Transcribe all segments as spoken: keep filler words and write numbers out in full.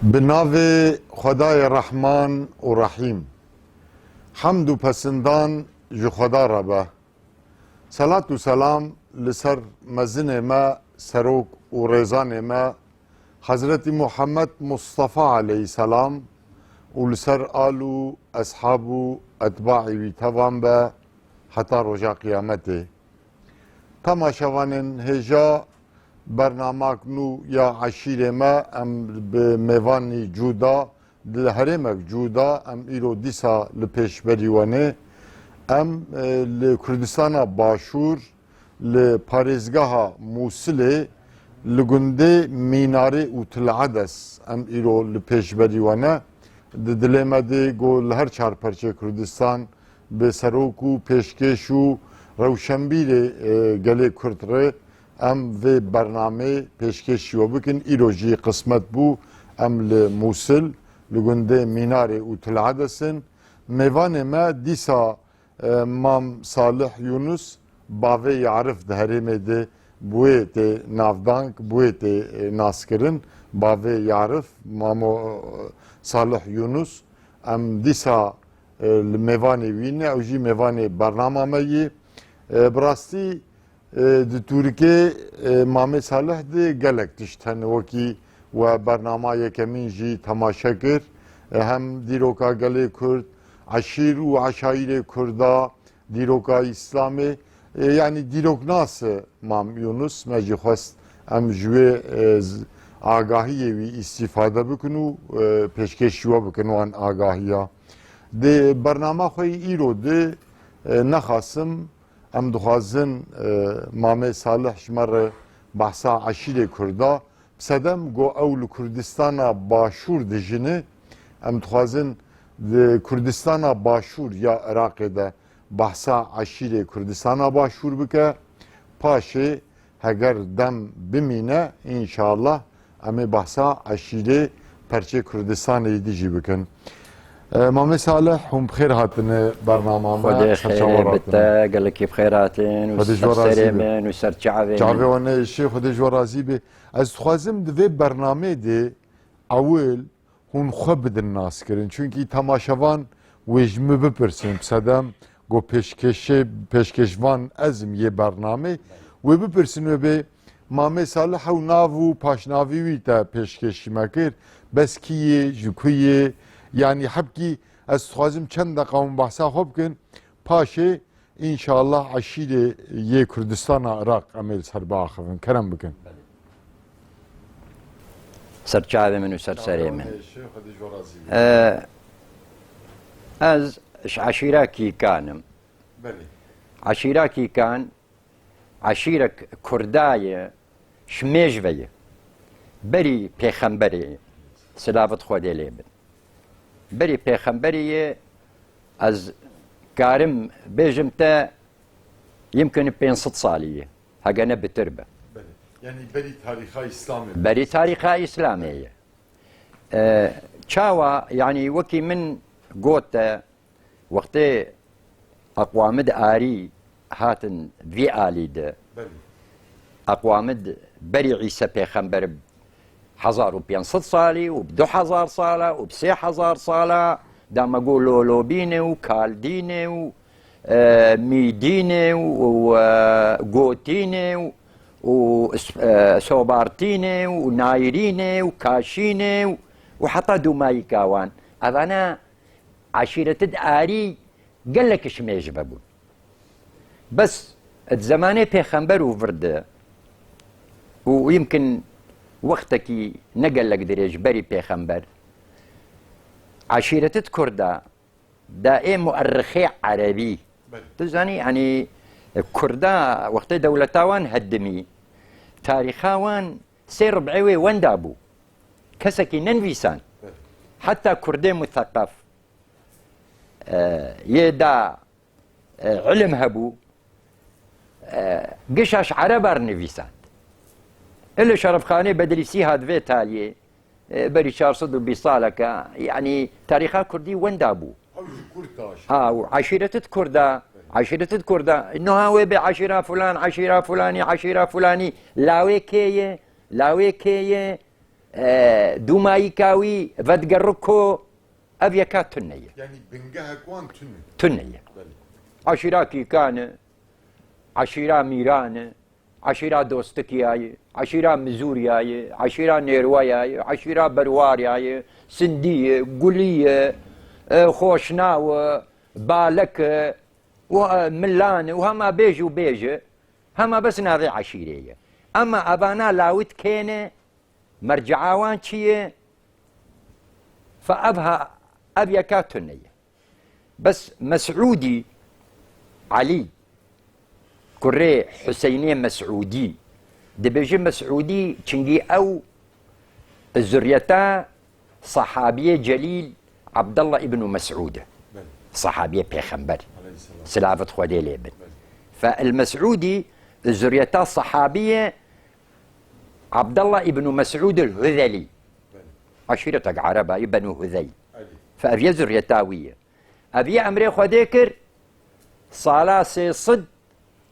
Bi navê Xwedayê Rehman û Rehîm. Hemd û pesindan ji Xweda re be. Selat û selam li ser mezinê me, serok û rêzanê me, Hezretî Muhammed Mustafa aleyhisselam û li ser al û eshab û etbaî wî tevan be heta roja qiyametê. Temaşevanên hêja bernamak nû ya eşîrê me, em bi mêvanî cuda, li herêmek cuda, em îro dîsa li pêşberî we ne. Em, e, li Kurdistana Başûr, li parêzgeha Mûsilê, li gundê Mînarê û Til Edes, em îro li pêşberî we ne. Di dilê me de ku li her çar perçê Kurdistan bi serok û pêşkêş û rewşenbîrê, e, gelê Kurd re em vê bernameyê pêşkêşî we bikin. Îro jî qismet bû em li Mûsil, li gundê Mînarê û Til Edes in. Mêvanê me dîsa, e, Mam Salih Yunus, bavê Yarif di herêmê de bi wê tê navdang, bi wê tê, e, naskirin. Bavê Yarif, Mamo, e, Salih Yunus, em dîsa, e, li mêvanê wî ne, ew jî mêvanê bernama me yî. E, bi rastî, e, di Tûrikê, e, Mamê Salih de gelek tişt hene, wekî we bernama yekemîn jî temaşe kir. E, hem dîroka gelê Kurd, eşîr û eşayîrê Kurda, dîroka Îslamê, e, yanî dîroknas e Mam Yunus, me jî xwest em ji wê, e, z-, agahiyê wî îstîfade bikin û, e, pêşkêşî we bikin wan agahiya. Di bernama xwe yî îro de, e, nexasim, em dixwazin, e, Mamê Salih ji me re behsa eşîrê Kurda, bi sedem ku ew li Kurdistana Başûr dijîne, em dixwazin di Kurdistana Başûr ya Iraqê de behsa eşîrê Kurdistana Başûr bike. Paşê heger dem bimîne, înşallah em ê behsa eşîrê perçê Kurdistanê yî dijî bikin. E, Mamê Salih, hûn bi xêr hatine bernama me. Xwedê xêrê bi te, gelekî bi xêr hatin û ser serê min û ser çavê min. Çavê wan neêşe, Xwedê ji we razî be. Ez dixwazim di vê bernameyê de ewil hûn xwe bidin naskirin. Çunkî temaşevan wê ji min bipirsin, bi sedem ku pêşkêşê, pêşkêşvan ez im yê bernamê, wê bipirsin, wê bê Mamê Salih ew nav û paşnavî wî te pêşkêşî me kir. Bes kî yê, ji ku yê? Yanî hebkî ez dixwazim çend deqa hûn behsa xwe bikin. Paşê Înşallah eşîrê yê Kurdistana Iraq em ê li ser biaxivin. Kerem bikin. Ser çavê min û ser serê min. Ee, ez ji eşîra Kîkan im. Belê. Eşîra Kîkan, eşîrek Kurda ye, ji mêj ve ye. Berî pêxemberê, silavit Xwedê lê bin. Berî pêxemberî ye, ez karim bêjim te, yimkin pênc sed salî ye, hege ne bitir be. Belê. Yanî berî tarîxa Îslamê be. Berî tarîxa Îslamê ye. E, çawa, yanî wekî min got te, wextê Eqwamid Arî hatin vî alî de. Belê. Eqwamid berî Îsa pêxember bi hezar û pênc sed salî û bi du hezar sala û bi sê hezar sala, dama go Lolobîne û Kaldîne û, e, Mîdîne û, û, e, Gotîne û, û, e, Sobartîne û Nayrîne û Kaşîne û, û heta dûmayîka wan. Evana eşîretid arî gelek ji mêj vebûn. Bes di zemanê pêxember û vir de û yimkin wextekî ne gelek dirêj berî pêxember, eşîretid Kurda da ê muerrixê erebî. Belê. Tu zanî, yanî Kurda wextê dewleta wan hedimî, tarîxa wan sê rib'ê wê wenda bû. Kesekî nenivîsan. Belê. Heta Kurdê mutheqef, e, yê da, e, ilim hebû, e, gişa ji Ereba re nivîsand. Ilê Şerefxanê Bedrîsî hat vê taliyê, e, berî çar sed û bîst saleke, yanî tarîxa Kurdî wenda bû. Ew ji Kurd taş. Ha, û eşîretid Kurda, eşîretid Kurda, niha wê bê eşîra filan, eşîra filanî, eşîra filanî, lawê kê ye, lawê kê ye, e, dûmayîka wî vedigere ku ev yeka tune ye. Yanî bingehek wan tune. Tune ye. Belê. Eşîra Kîkan e, eşîra Mîran e, eşîra Dostikiya ye, eşîra Mizûriya ye, eşîra Nêrwaya ye, eşîra Berwariya ye, Sindî ye, Gulî ye, e, Xoşnaw e, Balek e, û, e, Milan e, û hema bêj û bêj e, hema bes navê eşîrê ye. Ema evana lawit kê ne, mercea wan çi ye? Fe ev ha, ev yeka tune ye. Bes Mesûdî Elî, kurê Huseynê Mesûdî, dibêje Mesûdî çingî ew zuriyeta sahabiyê celîl Abdullah ibn Mesûd e. Belê. Sahabiyê Pêxember. Aleyhisselam. Silavet Xwedê lê bin. Belê. Fe el Mesûdî zuriyeta sahabiyê Abdullah ibn Mesûd el Huzelî. Belê. Eşîretek Ereba ye, Benû Huzel. Belê. Fe ev ye zuriyeta wî ye. Ev ye emrê Xwedê kir, sala sê sed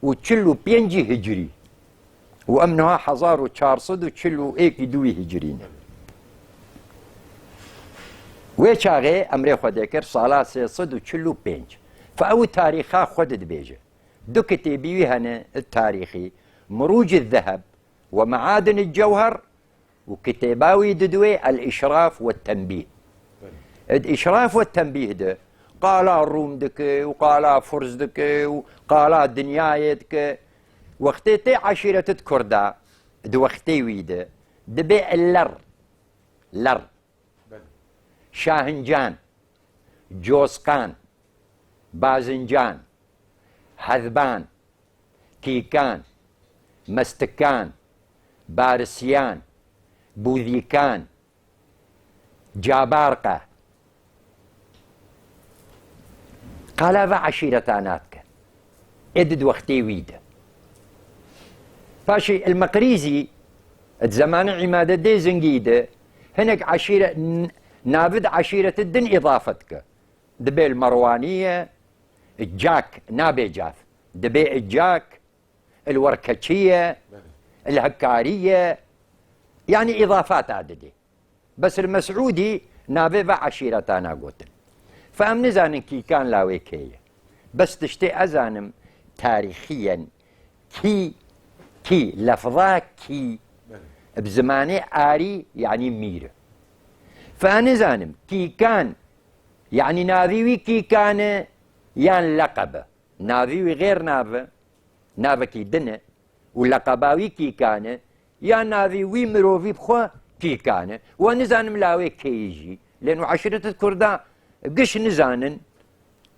û çil û pêncî hicrî. Û em niha hezar û çar sed û çil û êkî duyî hicrî ne. Wê çaxê emrê Xwedê kir, sala sê sed û çil û pênc. Fe ew tarîxa xwe dibêje. Du kitêbî wî hene tarîxî, Mirûc Zeheb we Meadin Cewher û kitêba wî didwê El-Îşraf we Tenbîh. Belê. Di Îşraf we Tenbîh de qala Rûm dike û qala Furs dike û qala dinyayê dike. Wextê tê eşîret di Kurda, di wextê wî de, dibê Ler. Ler. Belê. Şahincan, Cosqan, Bazincan, Hezban, Kîkan, Mestikan, Barisiyan, Bûzîkan, Cabarqa. Qala ve eşîretana dike. Ê di wextê wî de. Paşê El-Meqrîzî di zemanê Îmadedê Zingî de hinek eşîre-, n-, navid eşîreti din îdafe dike. Dibê El-Merwanî ye, Cak, nabê Caf. Dibê Cak, El-Werkeçî ye, Belê. El-Hekkarî ye. Yanî îdafata didê. Bes li Mesûdî navê ve eşîretana gotin. Fe em nizanin Kîkan lawê kê ye. Bes tiştê ez zanim tarîxiyen kî, kî, lefza kî Belê. Bi zimanê arî yanî mîr e. Fe nizanim Kîkan yanî navî wî Kîkan e yan leqeb e. Navî wî xêr nav e, navekî din e û leqeba wî Kîkan e, ya navî wî mirovî bi xwe Kîkan e. We nizanim lawê kê yî jî. Lê nû eşîretê Kurda giş nizanin,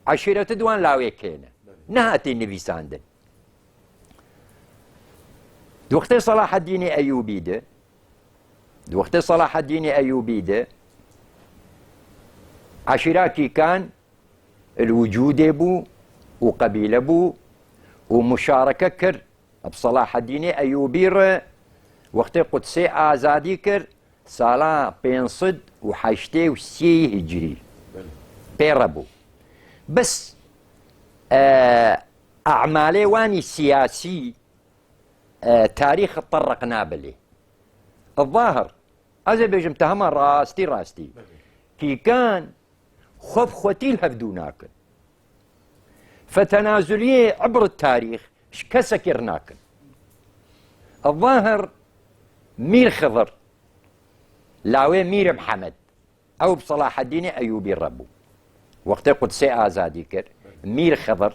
eşîretê di wan lawê kê ne. Nehatî nivîsandin. Di wextê Selahaddînê Eyûbî de, di wextê Selahaddînê Eyûbî de, eşîra Kîkan li wicûdê bû û qebîle bû û muşareke kir bi Selahaddînê Eyûbî re, wextê Qudsê azadî kir, sala pênc sed û heştê û sê hicrî Belê. Pê re bû. Bes, e, e'malê wanî siyasî, e, tarîx tereq nabe lê. Zahir, ez ê bêjim te hema rastî rastî. Belê. Kîkan xwe bi xwetî li hevdû nakin. Fe tenazuliyê ibr tarîx ji kesekî rinakin. Zahir Mîr Xizir, lawê Mîr Mihemed, ew bi Selahaddînê Eyûbî re bû. Wextê Qudsê azadî kir, Mîr Xizir,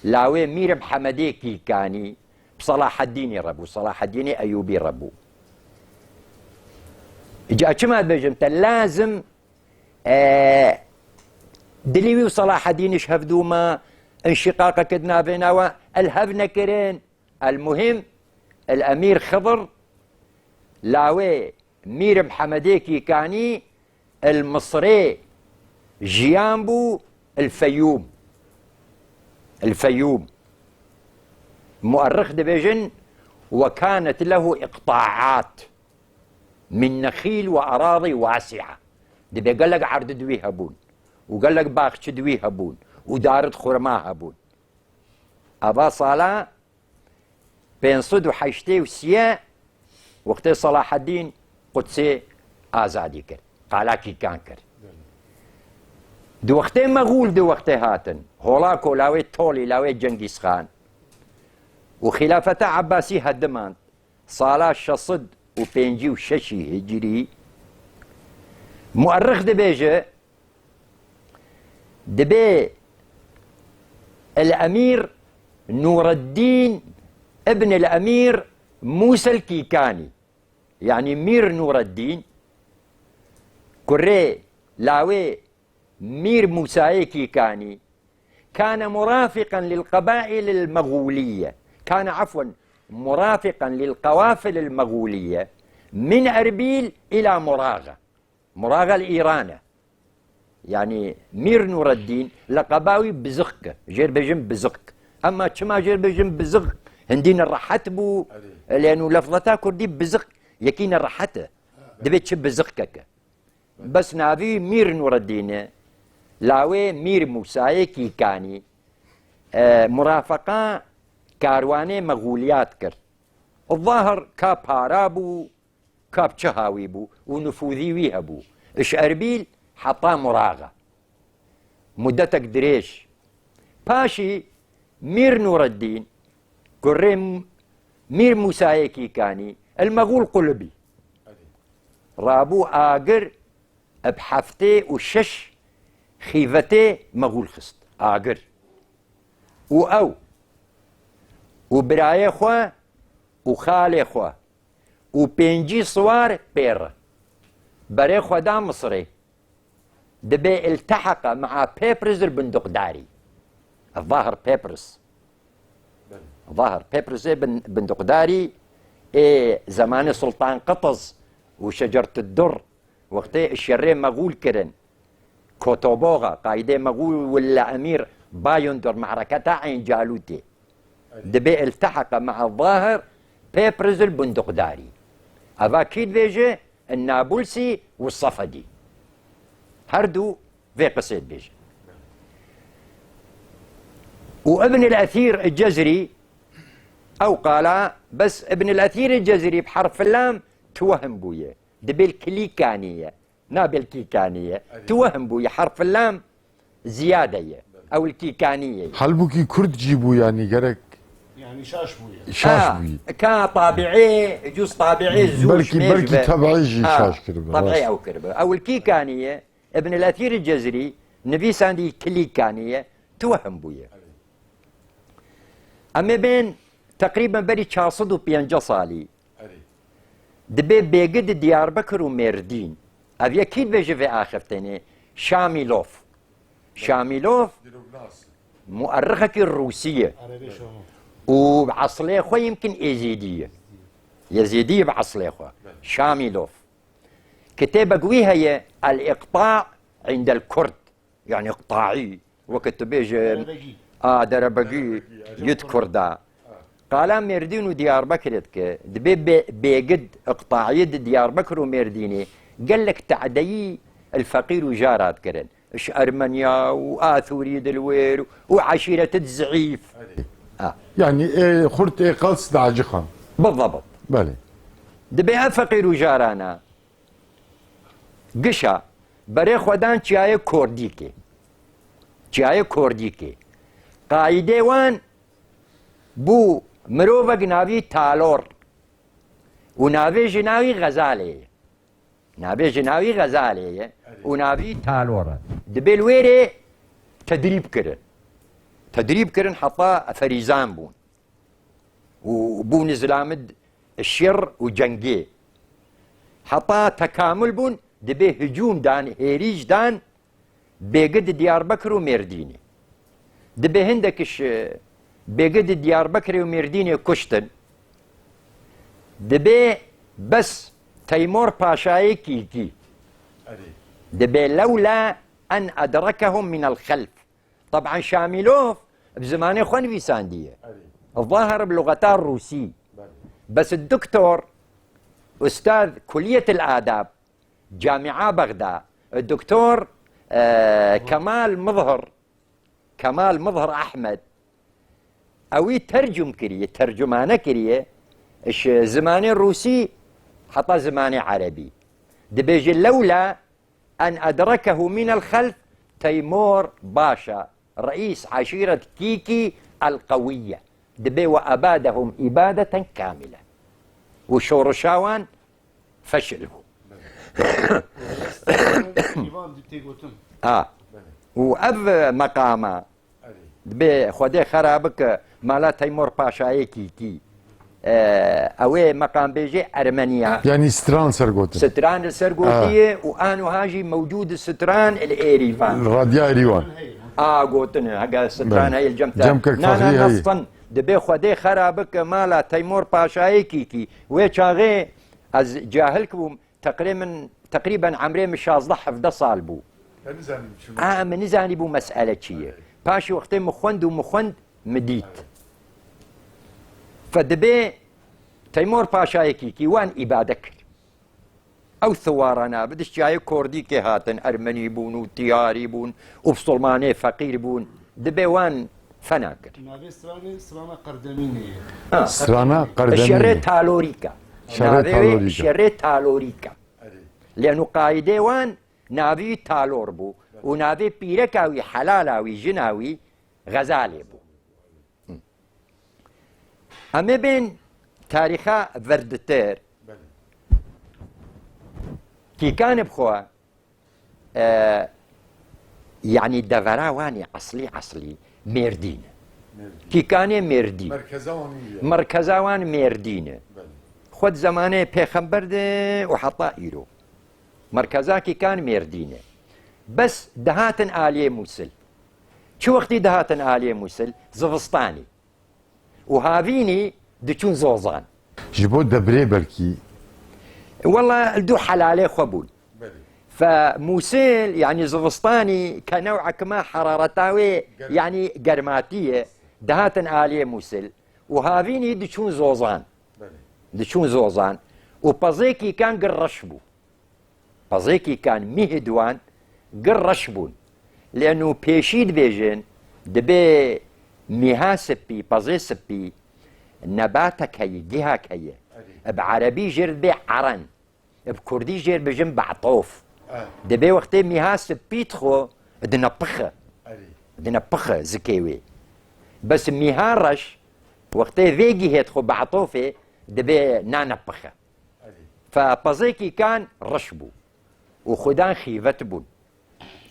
lawê Mîr Mihemedê Kîkanî bi Selahaddînê re bû, Selahaddînê Eyûbî re bû. Îca çima dibêjim te, lazim, e, dilî wî û Selahaddînî ji hevdû ma, înşîqaqeke di navêna we, el hev nekirin. El muhîm, El Emîr Xizir, lawê Mîr Mihemedê Kîkanî, El Misrê jiyan bû, El Feyûm. El Feyûm. Muerrix dibêjin, "Ve kânet lehu iqtaat min nexîl ve eradî wasi'a." Dibê gelek erd di wî hebûn û gelek baxçe di wî hebûn û darit xurma hebûn. Ava sala pênc sed û heştê û sê, wextê Selahaddîn Qudsê azadî kir. Qala Kîkan kir. Di wextê Mexûl di wextê hatin, Holako lawê Tolî, lawê Cengîz Xan û xîlafeta Ebbasî hedimand, sala şeş sed û pêncî û şeşî hicrî, muerrix dibêje, dibê El Emîr Nûreddîn ibn El Emîr Mûsel Kîkanî, yanî Mîr Nûreddîn, kurê lawê Mîr Mûsayê Kîkanî, كان مرافقا للقبائل المغولية، كان، عفوا، مرافقا للقوافل المغولية من أربيل إلى مراغة. Muraxa li Îran e. Yanî Mîr Nûreddîn, leqeba wî Bizixk e. Jêr bêjin Bizixk. Ema çima jêr bêjin Bizixk? Hindî ne rehet bû. Erê. Lênû lefzeta kurdî Bizixk yekî ne rehet e. Dibê çi Bizixkek e. Bes navî Mîr Nûreddîn e. Lawê Mîr Mûsayê Kîkanî, e, murafeqa karwanê Mexûliyat kir. Zahir ka para bû, ka bi çi hawî bû û nifûzî wî hebû. Ji Erbîl heta Muraxa. Mudetek dirêj. Paşî Mîr Nûreddîn, kurê M-, Mîr Mûsayê Kîkanî, el Mexûl qulibî. Rabû agir, bi heftê û şeş xîvetê Mexûl xist. Agir. Û ew û birayê xwe û xalê xwe û pêncî siwar pê re berê xwe da Misirê. Dibê ilteheqa mea Pêpriz el Binduqdarî. Zahir Pêpriz. Zahir Pêprizê bin-, Binduqdarî ê zemanê Sultan Qitiz û Şecertiddur wextê şerê Mexûl kirin. Kotoboxa, qaîdê Mexûl willa Emîr Bayundur, me'reketa Eyn Calûtê. Dibê ilteheqa mea Zahir Pêpriz el Binduqdarî. Eva kî dibêje? Nabulsî û Sefedî. Her du vê qisê dibêjin. Û Ibn el-Esîr Cezrî, ew qala, bes Ibn el-Esîr Cezrî bi herf lam tiwehm bûye. Dibê Kilîkanî ye. Nabê Kîkanî ye. Erê. Tiwehm bûye. Herf lam ziyade ye. Ew Kîkanî ye. Halbûkî Kurd jî bû, yanî gerek. Yanî şaş bûye. Şaş Ha, bûye. Ka tabiî, cûz tabiî zû Belkî, belkî be. Tebiî jî Ha, şaş kiribe, tebiî rast. Ew kiribe. Ew Kîkanî ye. Ibn el-Esîr Cezrî nivîsandî Kilîkanî ye, tiwehm bûye. Erê. Em ê bên teqrîben berî çar sed û pêncî salî. Erê. Dibê Bêgid, Diyarbekir û Mêrdîn. Ev yekî dibêje vê axiftinê. Şamîlov. Şamîlov Dîroknas. Muerrixekî Rûsî ye. Erebê Şamî. Û bi eslê xwe yimkin Êzîdî ye. Yezîdî ye bi eslê xwe. Belê. Şamîlov. Kitêbek wî heye, El-Îqta' indel Kurd. Yanî Îqtaî, weke tu bêje, Derebegî. A, Derebegî, Derebegî, Ecem yid Kurd. Kurda. Ha. Qala Mêrdîn û Diyarbekirê dike. Dibê Bê-, Bêgid, Îqtaî di Diyarbekir û Mêrdînê gelek tedeyî el feqîr û jara dikirin. Ji Ermeniya û Athûrî di li wêr û eşîretid zîf. Erê. Ha. Yanî, ê xurt ê qels diecixan. Bizebitt. Belê. Dibê ev feqîr û jarana gişa berê xwe dan çiyayê Kordîkê. Çiyayê Kordîkê. Qaîdê wan bû mirovek navî Talor û navê jina wî Xezalê ye. Navê jina wî Xezalê ye û navî Talor e. Dibê li wêrê tedrîb kirin. Tedrîb kirin heta ferîzan bûn. Û bûn zilamid şer û cengê. Heta tekamul bûn, dibê hicûm dan, hêrîş dan, Bêgid, Diyarbekir û Mêrdînê. Dibê hindek ji Bêgid, Diyarbekirê û Mêrdînê kuştin. Dibê bes Teymor Paşayê Kîkî. Erê. Dibê lewla en edrekehum minel xelf. Teban Şamîlov bi zimanê xwe nivîsandiye. Erê. Zahir bi luxeta rûsî. Belê. Bes doktor, ustad Kulliyetil Adab, Camia Bexda, doktor, e, Kemal Mizhir, Kemal Mizhir Ahmed, ewî tercum kiriye, tercumane kiriye, ji zimanê rûsî heta zimanê erebî. Dibêje, "Lewla en edrekehu minel xelf Teymur Başa, reîs eşîret Kîkî el qewiyye." Dibê, "Ve ebadehum ibadeten kamile." Û şorişa wan feşil bû. Îvan dî tê gotin. Ha. Û ev meqama Erê. Dibê Xwedê xera bike mala Teymur Paşayê Kîkî. E, ew ê meqambêjê Ermeniya. Yanî stran ser gotin. Stran li ser gotiye û an wiha jî mewcûd stran li Êrîvan. Radya Êrîvan. A gotine, hege stran heye li cem te. Cem Kek Na, na, Faxrî heye. Nastan. Dibê Xwedê xera bike mala Teymur Paşayê Kîkî. Wê çaxê ez cahil bûm. Teqrîben, teqrîben emrê min şazdeh hevdeh sal bû. Te nizanî çi A, min nizanî bû mesele çi ye. Evet. Paşê wextê min xwend û min xwend, min dît. Evet. Fe dibê Teymur Paşayê Kîkî wan îbade kir. Ew thiwara nabe, di çiyayê Kurdîkê hatin, Ermenî bûn û tiyarî bûn û bisilmanê feqîr bûn. Dibê wan fena kir. Navê stranê, strana Qerdemînê ye. Ha. Strana Qerdemînê. Şerê Talorîka. Şerê Navê wê Talorîka. Şerê Talorîka. Erê. Lênû qaîdê wan navî Talor bû û navê pîreka wî, helala wî, jina wî Xezalê bû. Hı. Em ê bên tarîxa verditir. Belê. Kîkan bi xwe, e, yanî devera wan ê eslî, eslî Mêrdîn e. Mêrdîn. Kîkanê Mêrdîn. Merkeza wan ê ye. Merkeza wan Mêrdîn e. Belê. Xwe di zemanê pêxember de û heta îro. Merkeza Kîkan Mêrdîn e. Bes dihatin aliyê Mûsil. Çi wextî dihatin aliyê Mûsil? Zivistanî. Û havînî diçûn Zozan. Ji bo debrê belkî. Wela li dû helalê xwe bûn. Belê. Fe Mûsil, yanî zivistanî ke new'ek me herareta wê, Germ. yanî germatî ye, dihatin aliyê Mûsil. Û havînî diçûn Zozan. Belê. Diçûn Zozan. Û pezê Kîkan gir reş bû. Pezê Kîkan mîh di wan gir reş bûn. Lênû pêşî dibêjin, dibê mîha sipî, pezê sipî, nebatek heye, gihak heye. Erê. Bi erebî jê re dibê eren. Bi kurdî jê re bijin be'tof. Eh. Dibê wextê mîha sipî dixwe, dinepixe. Erê. Dinepixe zikê wê. Bes mîha reş, wextê vê gihê dixwe be'tofê, dibê nanepixe. Erê. Fe pezê Kîkan reş bû. Û xudan xîvet bûn.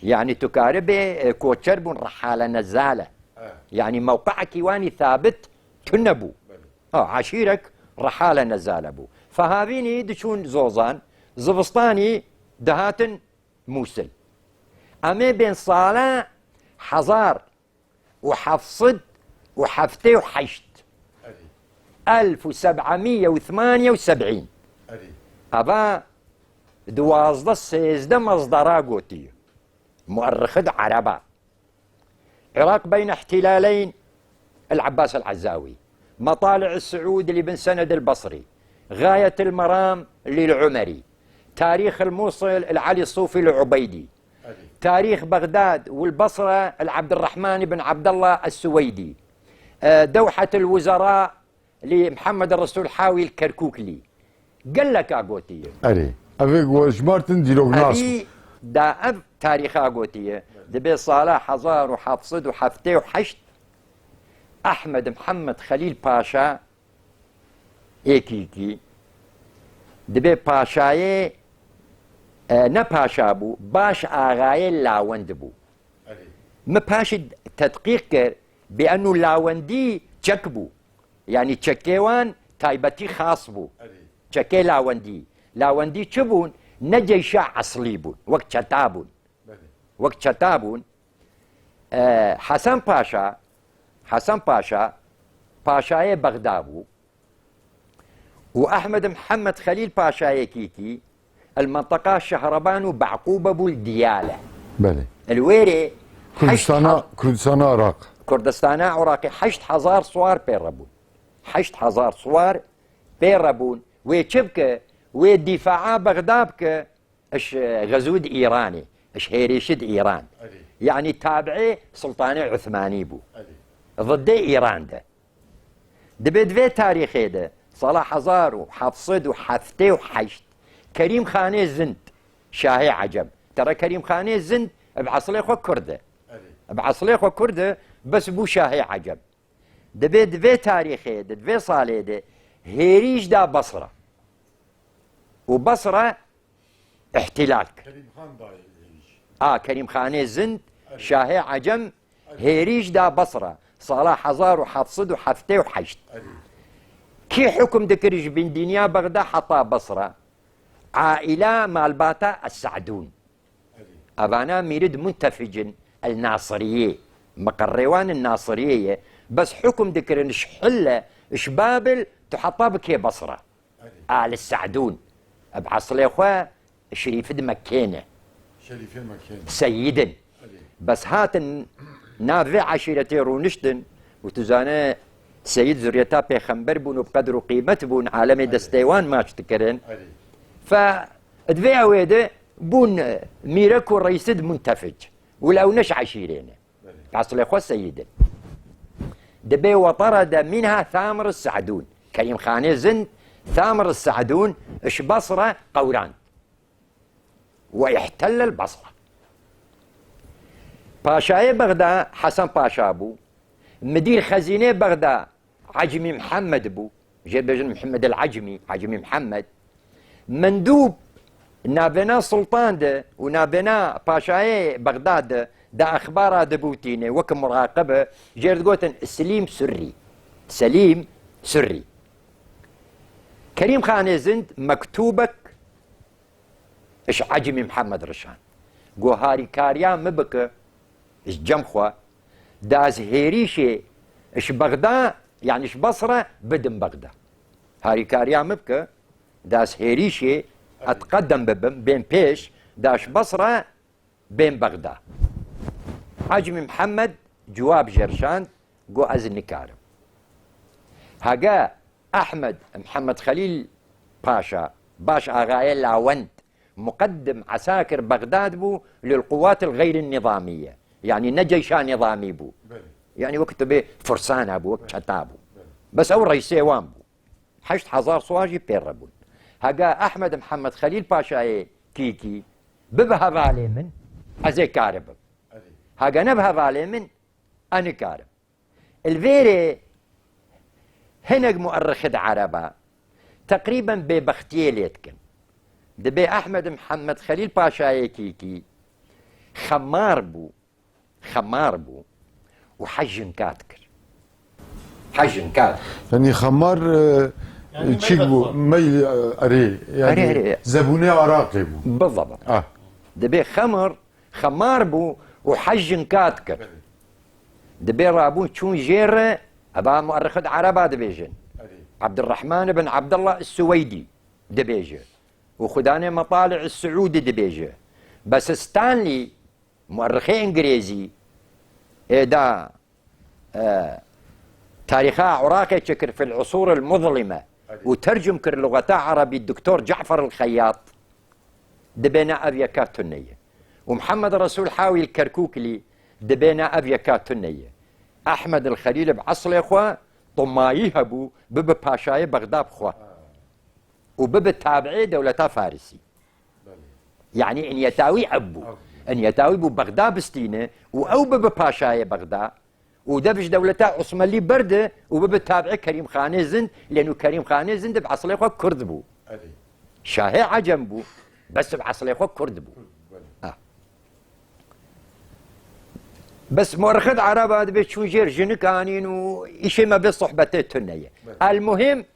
Yanî tu karibê, e, koçer bûn, rehale nezale. E. Yanî mewqe'ekî wanî thabit tune bû. Belê. Ha, eşîrek rehale nezale bû. Fe havînî diçûn Zozan, zivistanî dihatin Mûsil. Em ê bên sala hezar û heft sed û heftê û heşt. Erê. Elf û seb'emîye û themaniye û seb'în. Erê. Eva duwazdeh sêzdeh mezdera gotiye. Muerrixid ereba. Iraq beyne ihtilaleyn, El Abbas El Ezzawî. Metali'is Suud li Bin Sened El Basrî. Gayetil Meram lil Umerî. Tarîxil Mûsil El Elî Sûfî El Ubeydî. Erê. Tarîx Bexdad û El Basra El Ebdurrahman bin Ebdallah Es Suweydî. E, Dewhetil Wuzera li Mihemed Resûl Hawî El Kerkûklî. Geleka gotiye. Erê. Ev ê ku we jimartin dîroknas bû. Evî da ev tarîxa gotiye. Dibê sala hezar û heft sed û heftê û heşt Ehmed Mihemed Xelîl Paşa ê Kîkî, dibê paşayê, e, ne paşa bû, baş axayê lawend bû. Erê. Min paşî tedqîq kir, bê enû lawendî çek bû. Yanî çekê wan taybetî xas bû. Erê. Çekê lawendî. Lawendî çi bûn? Ne ceyşa eslî bûn. Wek çeta bûn. Belê. Wek çeta bûn. E, Hesen Paşa, Hesen Paşa, paşayê Bexda bû. Û Ehmed Mihemed Xelîl Paşayê Kîkî, el menteqa Şehreban û Be'qûbe bû li Diyale. Belê. Li wêrê Kurdistana, heşt he-, Kurdistana Iraq. Kurdistana Iraqê heşt hezar siwar pê re bûn. Heşt hezar siwar pê re bûn. Wê çi bike? Wê dîfaa Bexda bike. Iş, e, xezû di Îranê, iş hêrişî di Îran. Erê. Yanî tabi'ê Sultanê Usmanî bû. Erê. Ziddê Îran de. Dibê di vê tarîxê de Sala hezar û heft sed û heftê û heşt, Kerîm Xanê Zind, şahê Ecem. Tere Kerîm Xanê Zind bi eslê xwe Kurd e. Erê. Bi eslê xwe Kurd e, bes bû şahê Ecem. Dibê di vê tarîxê de, di vê salê de hêrîş da Basra. Û Basra îhtîlal kir. Kerîm Xan dayê hêrîş. A, Kerîm Xanê Zind, Erê. şahê Ecem, Erê. hêrîş da Basra. Sala hezar û heft sed û heftê û heşt. Erê. Kî hukm dikir ji bîn dîniya Bexda heta Basra? Aîla malbata Es-Se'dûn. Evana mîrid muntefic in, el Nasiriyê, miqerrê wan in Nasiriyê ye, bes hukm dikirin ji Hille, ji Babil, tu heta bikê Basra. Al Se'dûn, bi eslê xwe şerîfid Mekkê ne. Şerîfê Mekkê ne. Seyîd in. Erê. Bes hatin nav vê eşîretê rûniştin û tu zane Seyîd zuriyeta pêxember bûn û bi qedr û qîmet bûn, alemê Erê. destê wan maç dikirin. Erê. Fe Di vê ewê de bûn mîrek û reîsid muntefic. Wila ew ne ji eşîrê ne. Belê. Eslê xwe seyîd in. Dibê wetere de mînha Thamir Se'dûn. Kerîm Xanê Zind Thamir Se'dûn ji Basra qewrand. Ve ihtellel Basra. Paşayê Bexda Hesen Paşa bû. Midîr xezînê Bexda Ecmî Mihemed bû. Jê bêjin Mihemed el Ecmî, Ecmî Mihemed. Mendûb navbêna Sultan de û navbêna Paşayê Bexdad de, de exbara dibûtîne, wek muraqib e, jê re digotin Selîm Surrî. Selîm Surrî. Kerîm Xanê Zind mektûbek ji Ecmî Mihemed rişand. Got, harîkariya min bike ji cem xwe, da ez hêrîşê ji Bexda, yanî ji Basra bidim Bexda. Harîkariya min bike, da ez hêrîşê etqedem bibim, bên pêş, da ji Basra bên Bexda. Ecmî Mihemed cewab jê rişand, got, ez nikarim. Hege Ehmed Mihemed Xelîl Paşa, baş axayê Lawend, muqeddim esakir Bexdad bû lil quwatil xeyrin nizamiye. Yanî ne ceyşa nizamî bû. Belê. Yanî wek tu bê fursana bû, wek çeta bû. Belê. Bes ew reîsê wan bû. Heşt hezar suwar jî pê re bûn. Hege Ehmed Mihemed Xelîl Paşayê Kîkî bibe hevalê min, ez ê karibim. Erê. Hege nebe hevalê min, ez nikarim. Li vêrê hinek muerrixid ereba teqrîben bêbextiyê lê dikin. Dibê Ehmed Mihemed Xelîl Paşayê Kîkî xemar bû, xemar bû û hej jinka dikir. Hej jinka. Yanî xemar, e, Yanî çîk meyve bû, xwar. Mey, e, erê, yanî Erê, erê. zebûnê araqê bû. Bizabt. Ah. Dibê xemir, xemar bû û hej jinka dikir. Belê. Dibê rabûn çûn jê re, eva muerrixid ereba dibêjin. Erê. Abdurrahman ibn Abdullah Suweydî dibêje. Û xudanê Metalî Suûdî dibêje. Bes Stanley, muerrixê îngirêzî, ê da, e, tarîxa Iraqê çikir fil usûril muzlime Erê. û tercum kir luxeta erebî Doktor Cafer el Xeyyat, dibêne ev yeka tune ye. Û Mihemed Resûl Hawîl Kerkûklî dibêne ev yeka tune ye. Ehmed el Xelîl bi eslê xwe tumayî hebû, bibe paşayê Bexda bi xwe. Û bibe tabiê dewleta Farisî. Belê. Yanî niyeta wî ev bû. Ev bû. Niyeta wî bû Bexda bistîne û ew bibe paşayê Bexda. û dev ji dewleta Osmanlî berde û bibe tabiê Kerîm Xanê Zind, lê nû Kerîm Xanê Zind bi eslê xwe Kurd bû. Erê. Şahê Ecem bû, bes bi eslê xwe Kurd bû. Kurd, belê. Ha. Bes muerrixid ereba dibê çûn jêr jinik anîn û îşê me vê sohbetê tune ye. Belê. El muhim,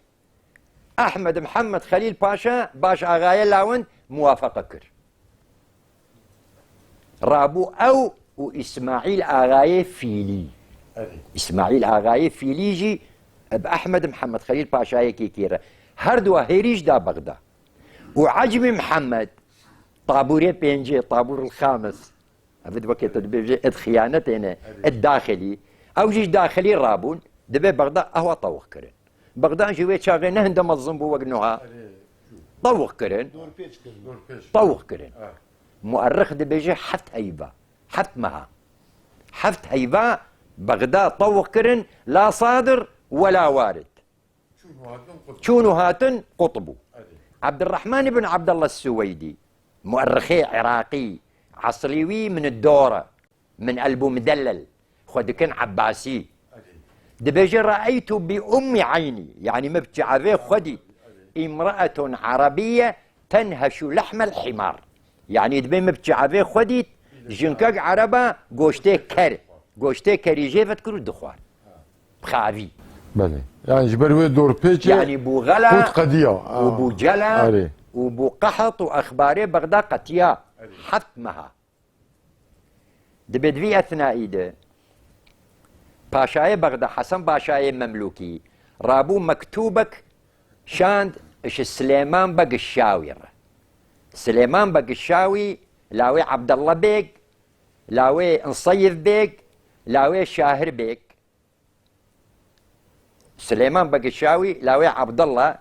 Ehmed Mihemed Xelîl Paşa baş axayê Lawend muwafeqe kir. Rabû ew û Îsmaîl Axayê Fîlî. Evet. Îsmaîl Axayê Fîlî jî bi Ehmed Mihemed Xelîl Paşayê Kîkî re. Her dua hêrîş da Bexda. Û Ecmî Mihemed, tabûrê pêncê, tabûr el xamis. Ev weke tu dibêjê ed xiyanetê ne, Evet. ed daxilî. Ew jî ji daxilî rabûn, dibê Bexda ehwa tewx kirin. Bexda jî wê çaxê ne hinde mezin bû wek nuha. Erê, çû. Tewx kirin. Dorpêç kirin. Dorpêç. Tewx kirin. Ha. Muerrix dibêje heft heyva. Heft meha. Heft heyva Bexda tewx kirin, la sadir we la warid. Çû Çûn û hatin qut bû. Ebdurrahman ibn Abdullah Suweydî, muerrixê Iraqî, eslî wî min Dor e, min El Bûmidellel, xwe dikin Ebbasî. Dibêje, "Re'eytu bi ummî eynî", yanî min bi çavê xwe dît, "imraetun erebîye tenheşu lehmel himar." Yanî dibê min bi çavê xwe dît, jinkek ereba goştê ker, goştê kerî jê vedikir û dixwar. Bi xavî. Belê. Yani ji ber wê dorpêçê Yanî bû xela qut qediya. Û bû cela Erê. Û bû qeht û exbarê Bexda qetiya. Heft meha. Dibê di vî ethnayî de Paşayê Bexda, Hesen Paşayê Memlûkî, rabû mektûbek şand ji Silêman Beg Şawî re. Silêman Beg Şawî, lawê Abdullah Beg, lawê Inseyif Beg, lawê Şahir Beg. Silêman Beg Şawî, lawê Abdullah,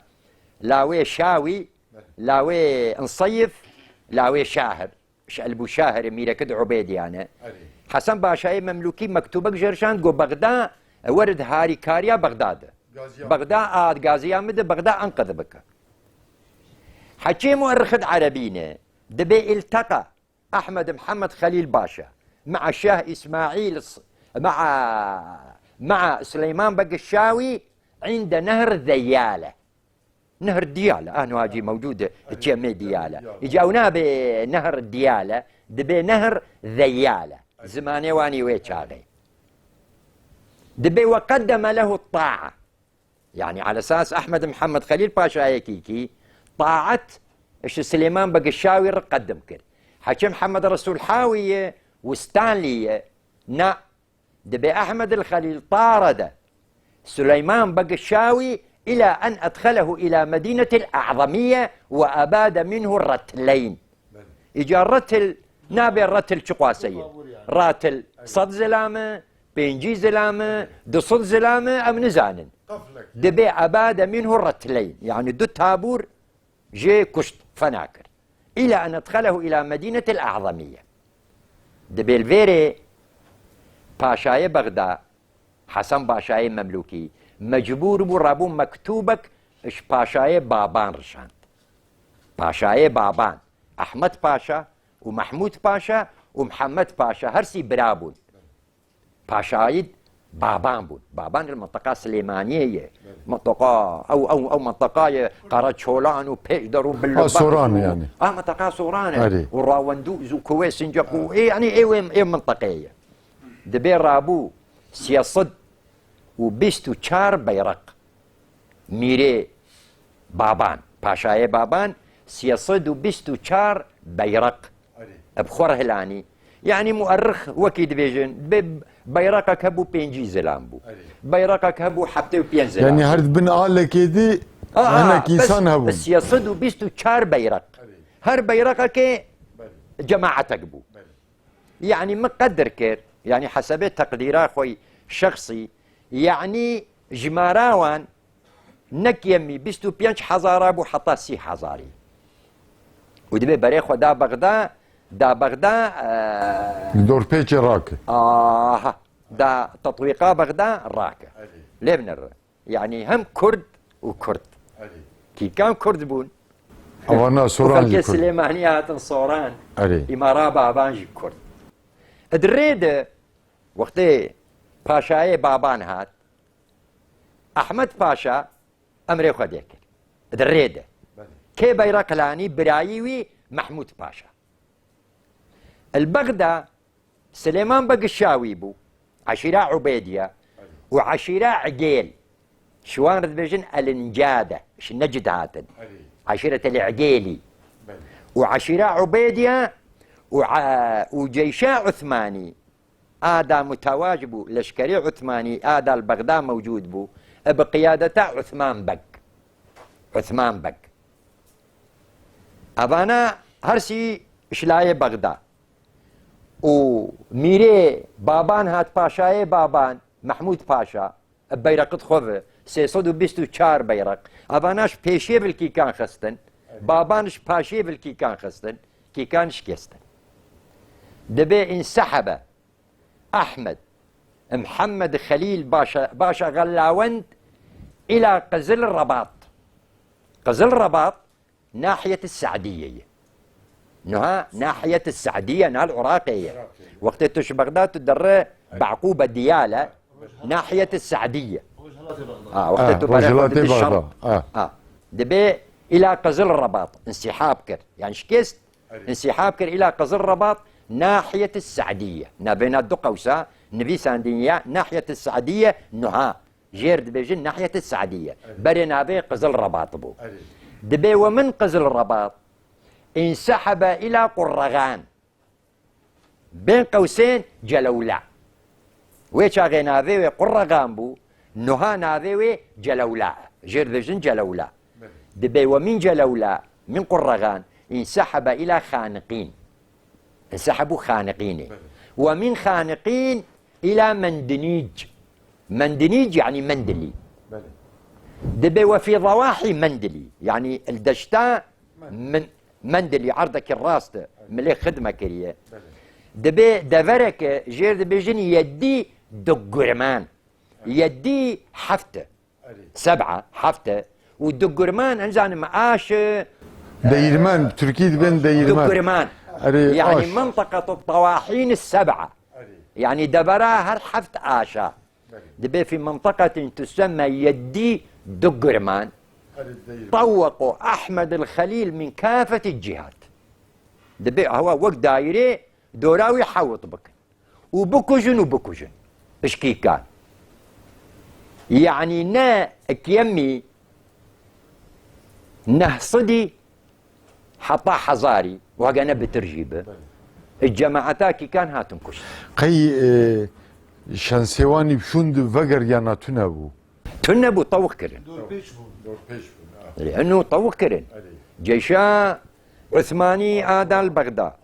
lawê Şawî, lawê Inseyif, lawê Şahir. Ji Elbûşahirê, mîreke di Ubêdiyan e. Erê. Hesen Paşayê Memlûkî mektûbek jê re şand, got, "Bexda, e, werid harîkariya Bexda de. Gaziya. Bexda a gaziya min de, Bexda enqid bike." Heçê muerrixid erebî ne, dibê ilteqa Ahmed Mihemed Xelîl Paşa mea Şah Îsmaîl s-, mea, mea Sileyman Beg Şawî înde nehr Zeyale. Nehr Diyale, a niha jî mewcûd e, çemê Diyale. Îca ew nabe Nehr Diyale, dibe Nehr Zeyale. Zimanê wan î wê çaxê. Dibe "Ve qaddeme lehu ta'a." Yani, ala esas Ahmed Mihemed Xelîl Paşayê Kîkî taet ji Silêman Beg Şawî re qedim kir. Heçê Mihemed Resûl Hawî ye û Stanlî ye, na, Dibe Ahmed el Xelîl tarede Suleyman Beg Şawî ila en edxelehu ila medînetil A'zamiye ve abade minhu retleyn. Îca retil nabe retil çi qaseyê? Ratil sed zilame, pêncî zilame, du sed zilame, em nizanin. Dibe abade minhu retleyn. Yani du tabûr jê kuşt, fena kir. Îla en edxelehu îla medînetil A'zamiye. Dibe li vêrê paşayê Bexda, Hesen Paşayê Memlûkî, mecbûr bû rabû mektûbek ji paşayê Baban rişand. Paşayê Baban, Ahmet Paşa û Mehmûd Paşa û Mihemed Paşa her sî bira bûn. Paşayî Baban bûn. Baban li mintiqa Silêmaniyê ye. Belê. Mintiqa, ew, ew, ew mintiqa ye, Qereçolan û Pêşder û Billo Ha, Soran Bak û yani. Ha, mintiqa Soran e. Erê. Û Rawendûz û Kuwê Sincek û, Ha. ê, yani ê wê, ê mintiqê ye. Dibê rabû sê sed û bîst û çar beyreq. Mîrê Baban, Paşayê Baban, sê sed û bîst û çar beyreq Erê. bi xwe re hilanî. Yanî muerrix wekî dibêjin, be-, beyreqek hebû pêncî zilam bû. Erê. Beyreqek hebû heftê û pênc zilam Yani bû. her di bin alekê de Ha, ha, hinek bes însan hebûn. sê sed û bîst û çar beyreq. Erê. Her beyreqekê Belê. cemaetek bû. Belê. Yanî min qedir kir, yanî hesebê teqdîra xwe yî şexsî, yanî jimara wan ne kêmî bîst û pênc hezara bû heta sî hezarî. Û dibê berê xwe da Bexda, da Bexda, e, Li dorpêçê rake. Aha, da tetwîqa Bexda rake. Erê. Lê binere. Yanî hem Kurd û Kurd. Erê. Kîkan Kurd bûn. Ewana Soran jî Xelkê Kurd. Silêmaniyê hatin Soran. Erê. Îmara Baban jî Kurd. Di rê de wextê Paşayê Baban hat, Ahmed Paşa emrê xwe dê kir. Di rê de. Belê. Kê beyreq hilanî? Birayî wî Mehmûd Paşa. Li Bexda Silêman Beg Şawî bû, eşîra Ubêdiye û eşîra Igêl. Ji wan re dibêjin El Incade, ji Necd hatin. Erê. Eşîretel Igêlî. Belê. Û eşîra Ubêdiye û, e, û ceyşa Uthmanî a da mutawac bû, leşkerê Uthmanî a da li Bexda mewcûd bû, e, bi qiyadeta Uthman Beg. Uthman Beg. Evana her sî ji layê Bexda. Û mîrê Baban hat, paşayê Baban, Mehmûd Paşa, bi beyreqit xwe ve, sê sed û bîst û çar beyreq. Evana ji pêşê ve li kîkan xistin, Baban ji paşê ve li kîkan xistin, kîkan şikestin. Dibe însehebe Ahmed, Mihemed Xelîl Başa, Başa Xellawend, ila Qizil Rebat. Qizil Rebat nahiyet Sa'diye ye. Nuha nahiyet Sa'diye nal Iraqê ye. Wextê tu ji Bexda tu derre Baqûbe Diyale, nahiyet Sa'diye. Ha, wextê Ah, tu berê xwe rojhilatê didî şer. Bexda. Ah. Ha. Dibê ila Qizil Rebat insihab kir. Yani şikest, Erê. insihab kir ila Qizil Rebat nahiyet Sa'diye. Navêna du qewsa nivîsandin ya nahiyet Sa'diye nuha. Jêr dibêjin nahiyet Sa'diye. Erê. Berê navê Qizil Rebat bû. Erê. Dibê we min Qizil Rebat insehebe ila Qurregan. Bên qewsên Celewla. Wê çaxê navê wê Qurregan bû, nuha navê wê Celewla. Jêr dibêjin Celewla. Belê. Dibê we min Celewla, min Qurregan, insehebe ila Xaniqîn. Insehebu Xaniqînê. Belê. We min Xaniqîn ila Mendinîc. Mendinîc yani Mendilî. Belê. Dibê we fî zewahî Mendilî. Yani li deşta Mendilî. Min-, Mendilî erdekî rast e. Belê. Milê xidme kiriye. Belê. Dibê devereke jêr dibêjin yedî dugurman. Yedî heft e. Erê. Seb'a, heft e. Û dugurman, em zanim aş e. Değirmen, Türkî dibên değirmen. Dugurman. Erê, Yani aş. Menteqetu tawahîn seb'a. Erê. Yani devera her heft aşa. Belê. Dibê fî menteqetin tusemme yedî dugurman. Erê, değirmen. Tawwequ Ahmed el Xelîl min kafeti cihat. Dibê hewa wek daîrê dora wî hewt bikin. Û bikujin û bikujin. Pişkîkan. Yani ne ikyemî neh sidî heta hezarî, wegene bitir jî bi. Belê. Cemaeta kîkan hatin kuştin. Qey, e, şensêwanî şûnd vegeriyana tune bû. Tune bû, tewq kirin. Dorpêç bûn. Dorpêç bûn, ha. Lê hinu tewq kirin. Erê. Ceyşa Usmanî a dal Bexda. Ha.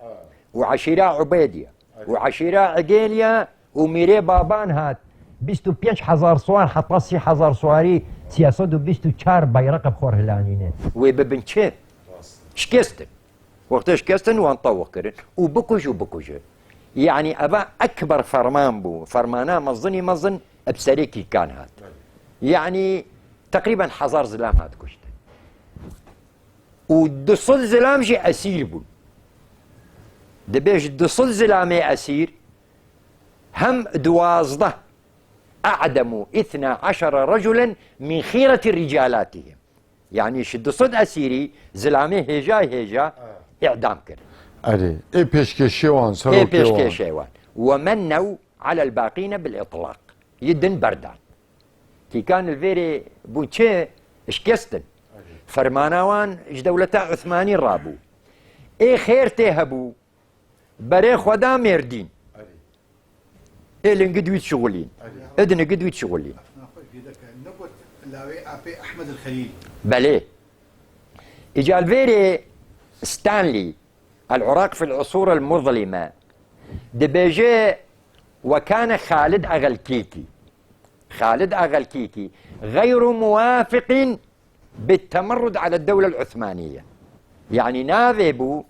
Û eşîra Ubêdiye. Erê. Û eşîra Egêliye û Mîrê Baban hat. Bîst û pênc hezar swar heta sî hezar swarî, sî sed û bîst û çar beyreq bi xwe hilanîne. Wê bibin çi? Rast. Şikestin. Wextê şikestin wan tewq kirin. Û bikuj û bikuje. Yani eva ekber ferman bû. Fermana mezinî mezin bi serê kîkan hat. Belê. Yani teqrîben hezar zilam hat kuştin. Û du sed zilam jî esîr bûn. Dibê ji du sed zilamê esîr hem duwazdeh, a'demu ithna eşere reculen min xîreti ricalatihim. Yani ji du sed esîrî zilamê hêja hêja Ha. îdam kir. Erê, ê pêşkêşê wan, Ê serokê wan. pêşkêşê wan. Ve mennew alel baqîne bil îtlaq. Yi din berdan. Kîkan li vêrê bû çi? Şikestin. Erê. Fermana wan ji dewleta Usmanî rabû. Ê xêr tê hebû. Berê xwe da Mêrdîn. Erê. Ê lingid wî dişixulîn. Erê. Ê dinigid wî dişixulîn. Naxwe jê deke, negot lawê apê Ehmed el Xelîl. Belê. Îca li vêrê Stanley, El-Iraq fil Usûr el-Muzlime, dibêje, وكان خالد آغا الكيكي. Xalid Axa Kîkî غير موافق بالتمرد على الدولة العثمانية. Yani navê bû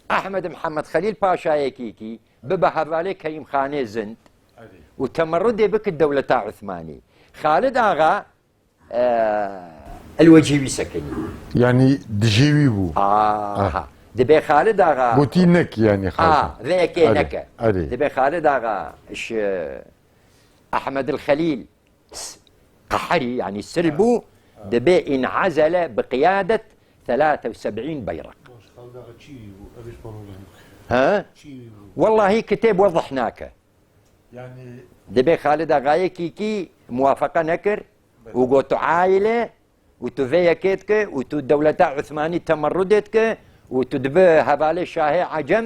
Ehmed Mihemed Xelîl Paşayê Kîkî bibe hevalê Kerîmxanê Zind Erê. û temerrudê bike dewleta Osmanî. Xalid Axa, e, el wecî wî sekinî. Yani dijî wî bû. Aha. Dibê Xalid Axa. Gotî nek yani Xalid. A, vê yekê Erê, neke. Erê. Dibê Xalid Axa ji Ehmed el Xelîl s-, qeherî, yani sil bû, dibê inazele bi qiyadet thelâthe ve seb'în beyrak. Baş, Xalid Axa çî wî bû? Ev ji panola. Ha? Çî wî bû? Wellahî kitêb wezih nake. Yani Dibê Xalid Axayê Kîkî muwafeqe nekir û got, tu aîle û tu vê yekê dike û tu dewleta Osmanî temerrudê dike û tu dibe hevalê şahê Ecem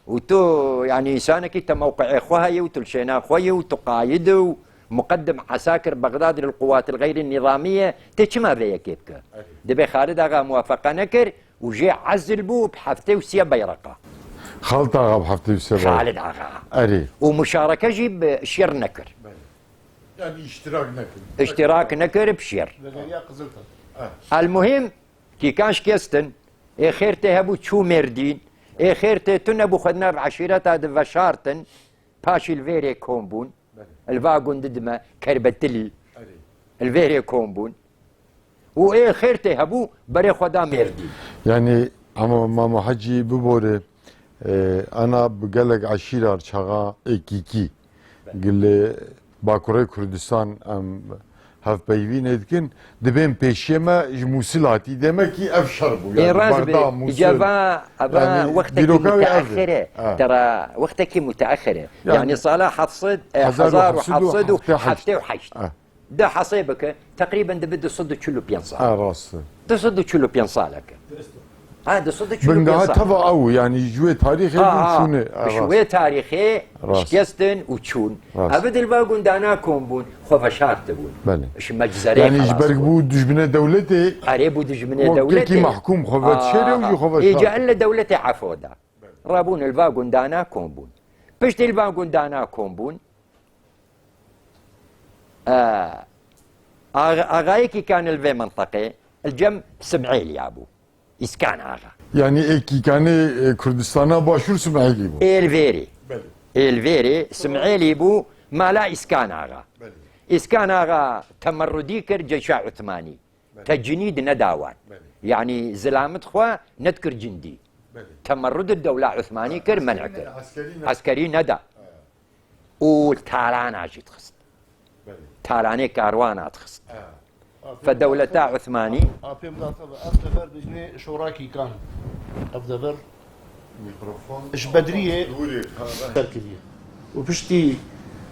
û tu, yani, însanekî te mewqeê xwe heye û tu li şêna xwe yî û tu qayid û muqeddim esakir Bexdad li quwatil xeyrî nîzamî ye, tê çima vê yekê dike? Erê. Dibê Xalid Axa muwafeqe nekir û jê ezil bû bi heftê û sê beyreqa. Xalid Axa bi heftê û sê beyreq. Xalid Axa. Erê. Û muşareke jî bi şêr nekir. Belê. Yani îştirak nekirin. Îştirak nekir bi şêr. Lêgeriya Qiziltepe. Evet. El muhîm, Kîkan şikestin, ê xêr tê hebû çû Mêrdîn, ê xêr tê tune bû xwe di nav eşîreta de veşartin, paşî li vêrê kom bûn, Belê. Li va gundî dime Kerbetilî. Erê. Li vêrê kom bûn. Û ê xêr tê hebû, berê xwe da Mêrdîn. Yanî, ama Mama Hecî bibore, e, ana bi gelek eşîrar çaxa ê Kîkî. Belê. Gilê Bakurê Kurdistan em hevpeyvînê dikin. Dibên pêşiyê me ji Mûsil hatî. Demekî ev şer bû. Ê, yanî rast Bexda, bê. Mûsil. Îca va, eva Yanî, wextekî dîroka wê ev e. Muteexir e. Ha. Tera wextekî muteexir e. Yanî, Yanî, sala heft sed, e, hezar û heft sed û hezar û heft sed û heft û heşt. Ha. De hesê bike, teqrîben dibe du sed û çil û pênc sal. Ha, rast e. Du sed û çil û pênc saleke. Ha, du sed û çil û pênc Bingeha sal. Teva ew, yanî ji wê tarîxê Ha, bû ha. Çûne. Ha, Bi ji rast. Wê tarîxê Rast. Şikestin û çûn. Rast. Ev di li va gundana kom bûn, xwe veşartibûn. Belê. Ji meczerê Yanî ji xelas ber bûn. Bû dijminê dewletê, Erê bû dijminê wek dewletê. Kekî mahkûm xwe ve dişêre û jî xwe Aa, veşart. Îca elle dewletê efo da. Rabûn li va gundana kom bûn. Piştî li va gundana kom bûn, e, axa-, axayekî kan li vê minteqê, li cem Simêliya bû. Îskan Axa. Yanî ê Kîkanê, e, Kurdistana Başûr Simêlî bû. Ê li vêrê. Belê. Ê li vêrê Simêlî bû, mala Îskan Axa. Belê. Îskan Axa temerrudî kir Ceşa Uthmanî. Belê. Tecnîd neda wan. Belê. Yanî zilamit xwe nedikir cindî. Belê. Temerrud dewla Uthmanî kir, men'e kir. Eskerî ne- Eskerî neda. Û tarana jî dixist. Belê. Taranê karwana dixist. Ha. Fe dewleta Uthmanî. Apê min da tebe, ev dever dijnê şorakî kan. Ev dever Mikrofon. Ji Bedriyê Dûrê, ha, ser kiriye. Û piştî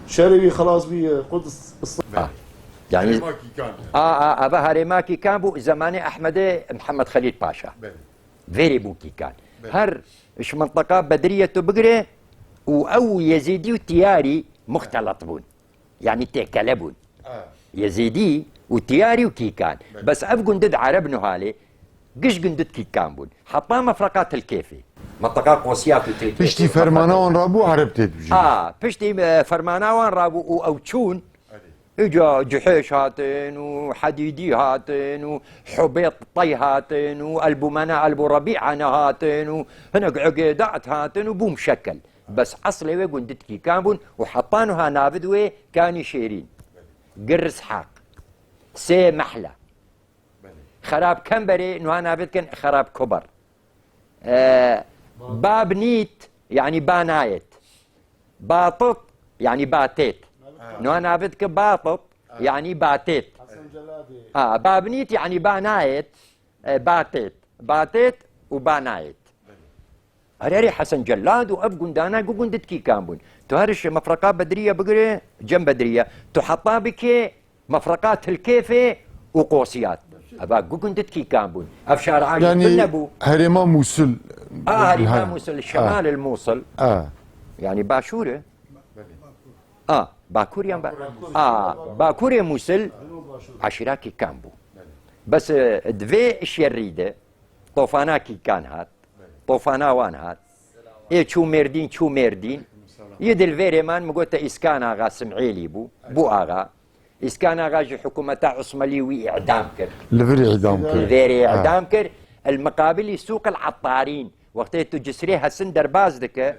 şerê wî xelas bûye Quds. Belê. Ah. Yanî Herêma Kîkan. A, a, eve herêma Kîkan bû, zemanê Ehmedê Mihemed Xelîl Paşa. Belê. Vêrê bû Kîkan. Belê. Her ji minteqa Bedriyê tu bigire û ew Yezîdî û Tiyarî muxtelet bûn. Yanî têkele bûn. Ha. Yezîdî û Tiyarî û Kîkan. Belê. Bes ev gundid Ereb Nuhalê, giş gundid Kîkan bûn. Heta mefreqa Tilkêfê. Mefreqa Qosiyat û Tilkêfê. Piştî fermana wan rabû Ereb tê dibijin. A, piştî, e, fermana wan rabû û ew çûn. Erê. Îca Cihêş hatin û Hedîdî hatin û Hubêt Tey hatin û Elbûmena Elbû Rebî'ane hatin û hinek Ugêdat hatin û bû muşekel. Bes eslê wê gundid Kîkan bûn û heta nuha navid wê Kanî Şêrîn, Gir Îshaq, Sê Mehle. Belê. Xerab Kemberê nuha navid kin Xerab Kuber. E, Bab Nît, yanî Banayet. Batit, yanî Batêt. Ha. Nuha navid kin Batit, Ha. yanî Batêt. Hasan Celadê. Ha, Bab Nît, yanî Banayet, e, Batêt. Batêt û Banayet. Her herî Hesen Cellad û ev gundana gu gundid Kîkan bûn. Tu her ji mefreqa Bedriye bigire, cem Bedriye. Tu heta bike mefreqa Tilkêfê û Qosiyat. Eva gu gundid Kîkan bûn. Ev şara Yanî tune bû. Herêma Mûsil. A, herêma Mûsil, şemal el Mûsil. A. Yanî başûr e. A, bakur yan ba-, Bakur. A, bakurê Mûsil eşîra Kîkan bû. Bes, e, di vê şerî de tofana Kîkan hat. Tofana wan hat. Ê çû Mêrdîn, çû Mêrdîn. Yê di li vêrê man, min gote Îskan Axa Simêlî bû. Bû axa. Îskan Axa ji hikûmeta Osmanlî wî îdam kir. Li vir îdam kir. Li vêrê Ha. îdam kir. El miqabilî sûq el Ettarîn. Wextê tu Cisrê Hesin derbas dike,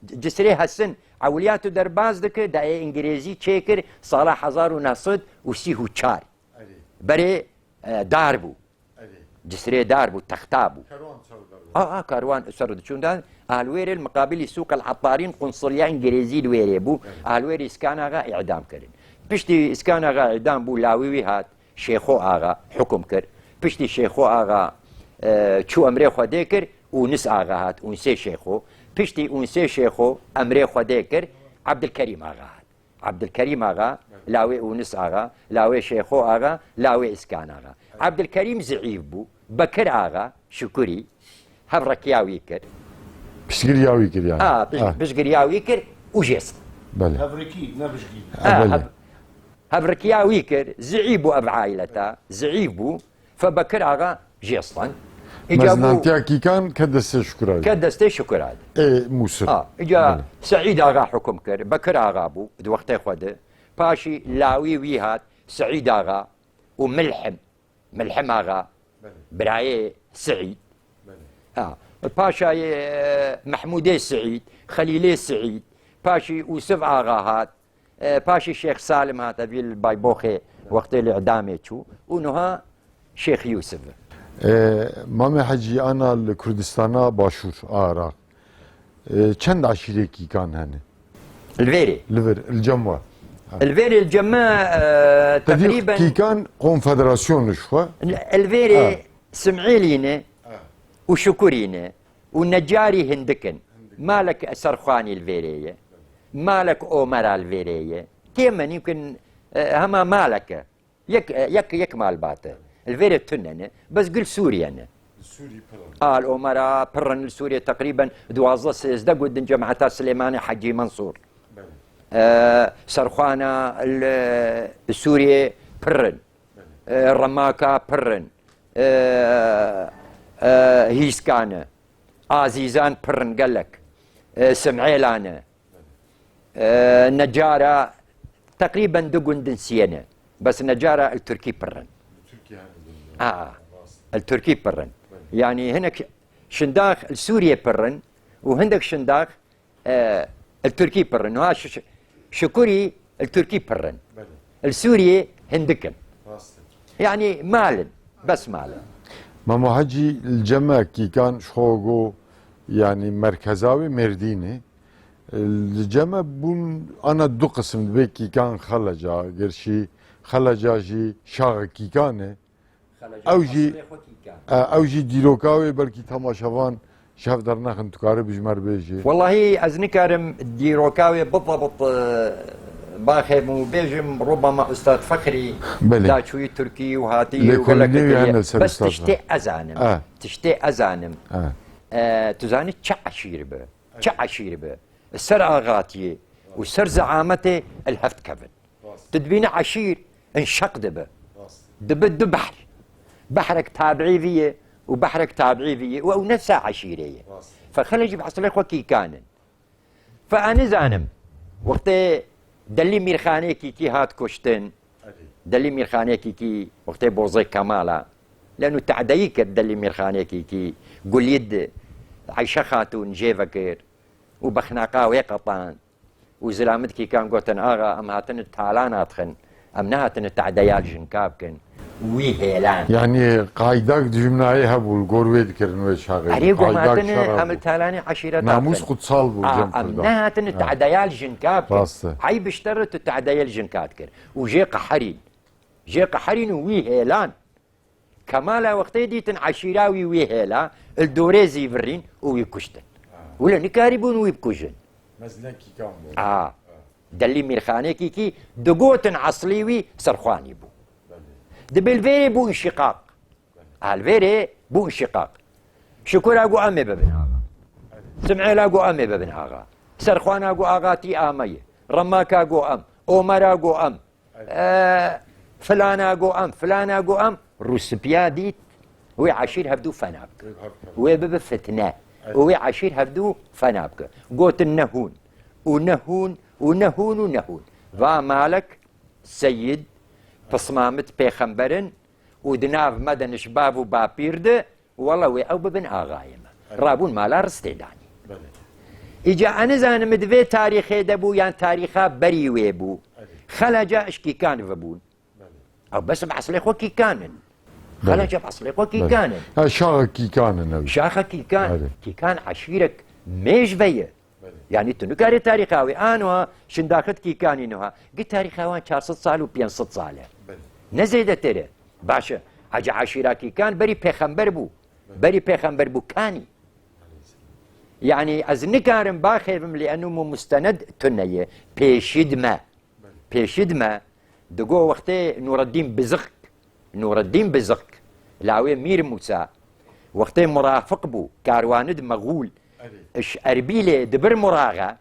Cisrê Hesin ewliya tu derbas dike, da ê Îngilîzî çêkir sala hezar û neh sed û sî û çar. Erê. Berê, e, dar bû. Erê. Cisrê dar bû, texta bû. Kerwan çaw dar bû. A, a, kerwan ser diçûn da, a li wêrê li miqabilî sûq el Ettarîn qunsulya Îngilîzî li wêrê bû. Erê. A li wêrê Îskan Axa îdam kirin. Piştî Îskan Axa îdam bû, lawî wî hat. Şêxo Axa hukum kir. Piştî Şêxo Axa, e, çû emrê Xwedê kir, Ûnis Axa hat, Ûnsê Şêxo. Piştî Ûnsê Şêxo emrê Xwedê kir, Ebdilkerîm Axa hat. Ebdilkerîm Axa, lawê Ûnis Axa, lawê Şêxo Axa, lawê Îskan Axa. Ebdilkerîm zeîf bû, Bekir Axa, Şukurî, hevrekiya wî kir. Piştgiriya wî kir yani. A, piş-, Ha. piştgiriya wî kir û jêst. Belê. Hevrikî, ne bijgî. Ha, Ha, belê. hev-, Hevrikiya wî kir, zeîf bû ev aîleta, zeîf bû. Fe Bekir Axa jê stand. Îca bû Mezinantiya Kîkan ke destê Şukir Axa. Ke destê Şukir Axa. Ê Mûsil. Ha, îca Belê. Seîd Axa hukum kir, Bekir Axa bû, di wextê xwe de. Paşî lawî wî hat, Seîd Axa û Milhim. Milhim Axa, Belê. Birayê Seîd. Belê. Ha, paşayê, e, Mehmûdê Seîd, Xelîlê Seîd, paşî Ûsiv Axa hat, E, paşî Şêx Salim hate vî li Bayboxê wextê li îdamê çû û nuha Şêx Yûsif. E, Mamê Hecî, ana li Kurdistana Başûr a Iraq, e, çend eşîrê Kîkan hene? Li vêrê. Li vir, li cem we. Ha. Li vêrê li cem me, e, Te dî teqrîben Kîkan konfederasyon ji xwe? Li vêrê Ha. Sim'îlî ne Ha. û Şukurî ne û Necarî hindik in. Hindik. Malek Serxwanî li vêrê ye. Malek Omera li vêrê ye. Kêm e, nîmkin, e, hema malek e. Yek, e, yek, yek malbat e. Li vêrê tune ne. Bes gil Sûriye ne. Sûrî pir in. A, li Omera pir in, li Sûriye teqrîben duwazdeh sêzdeh gundin cemata Silêmanê Hecî Mensûr. Belê. E, Serxwana li Sûriye pir in. Belê. E, Remaka pir in. E, e, Hîskan e. Azîzan pir in gelek. E, Sim'êlan e. E, Necara teqrîben du gundin siyê ne. Bes Necara li Tirkî pir in. Tirkiye hene gundin. A, Rast. li Tirkî pir in. Belê. Yanî hinek şindax li Sûriye pir in û hindek şindax, e, li Tirkî pir in. Ha, Ş-, Ş-, Şukurî li Tirkî pir in. Belê. Li Sûriye hindik in. Rast e. Yanî mal in. Bes mal in. Memo Hecî, li cem me Kîkan ji xwe go, yanî merkeza wê Mêrdînê. Li cem me bûn ana du qisim, dibê Kîkan Xeleca, gerşî Xeleca jî şaxê Kîkan e. Xeleca Ew jî, aslê xwe Kîkan. e, ew jî dîroka wê belkî temaşevan ji hev dernexin, tu karî bi ji me re bêjî. Wellahî ez nikarim dîroka wê bidebitt, e, baxêm û bêjim, rûbema Ustad Fexrî Belê. da çûyî Tirkî û hatî û gelek Lêkolînê wî kiriye. hene li ser Bes Ustad tiştê Fexrî. ez anim. E. Tiştê ez anim. E. E, tu zanî çi eşîr bi? Çi eşîr bi? Ser axatiyê û ser zeametê li hev dikevin. Rast. Tu dibînî eşîr înşeq dibe. Rast. Dibe du behr. Behrek tabiî vî ye û behrek tabiî vî ye û ew nefsa eşîrê ye. Rast. Fexele jî bi eslê xwe Kîkan in. Fe ez nizanim. Wextê Delî Mîrxanê Kîkî hat kuştin. Erê. Delî Mîrxanê Kîkî wextê Bozê Kemala. Leno te'deyî kir Delî Mîrxanê Kîkî. Gulîd Eyşe Xatûn jê vekir. û bexnaqa wê qetan. Û zilamit Kîkan gotin, axa, em hatin talana dixin. Em nehatin te'deya li jinka bikin. Wî hêlan. Yanî qaydak dijminayê hebû, li gor wê dikirin wê çaxê. Erê, go em Qaydak hatin, şer em hebû. li talanê eşîreta Namûs dixin. qutsal bû A, cem em Kurdan. nehatin Ha. te'deya li jinka bikin. Rast e. Eyb ji te re tu te'deya li jinka dikir. Û jê qeherîn. Jê qeherîn û wî hêlan. Kemala wextê dîtin eşîra wî wî hêla, li dorê zîvirîn û wî kuştin. Ha. Wile nikarîbûn wî bikujin. Mezine Kîkan bû. A. Ha. Delî Mîrxanê Kîkî digotin eslî wî Serxwanî bû. Belê. Dibê li vêrê bû înşîqaq. Belê. A, li vêrê bû înşîqaq. Şukura got em ê bibin axa. Belê. Sim'êla got em ê bibin axa. Serxwana got axa tî amaye. Remaka got em. Omera got em. E, filana go em, filana go em, Rûspiya dît, wê eşîr hevdû fena bike. Wê bibe fitne. Û wê eşîr hevdû fena bike. Gotin ne hûn. Û ne hûn, û ne hûn, û ne hûn. Va malek, seyid, pismamit pêxemberin û di nav me de nişbav û bapîr de Wela wê ew bibin axayê me. Evet. Rabûn mala ristê danî. Belê. Îca ez nizanim di vê tarîxê de bû yan tarîxa berî wê bû. Evet. Xeleca ji Kîkan ve bûn. Belê. Ew bes bi eslê xwe Kîkan in. Belê. Xeleca bi eslê xwe Belê. Kîkan in. Ha, şaxa Kîkan in ew. Şaxa Kîkan. Evet. Kîkan eşîrek mêj ve ye. Belê. Yanî tu nikarî tarîxa wê. Anoha şindaxit Kîkanî nuha. Gi tarîxa wan çar sed sal û pênc sed sal e. Belê. Ne zêdetir e. Baş e. Ece eşîra Kîkan berî pêxember bû. Belê. Berî pêxember bû kanî. Belê. Yanî ez nikarim baxêvim lê enû mu mustened tune ye. Pêşîd me. Belê. Pêşîd me. Digo wextê Nureddîn Bizixk. Nureddîn Bizixk. Lawê Mîr Mûsa. Wextê murafiq bû. Karwanid Mexûl. Erê. Ji Erbîlê dibir Muraxe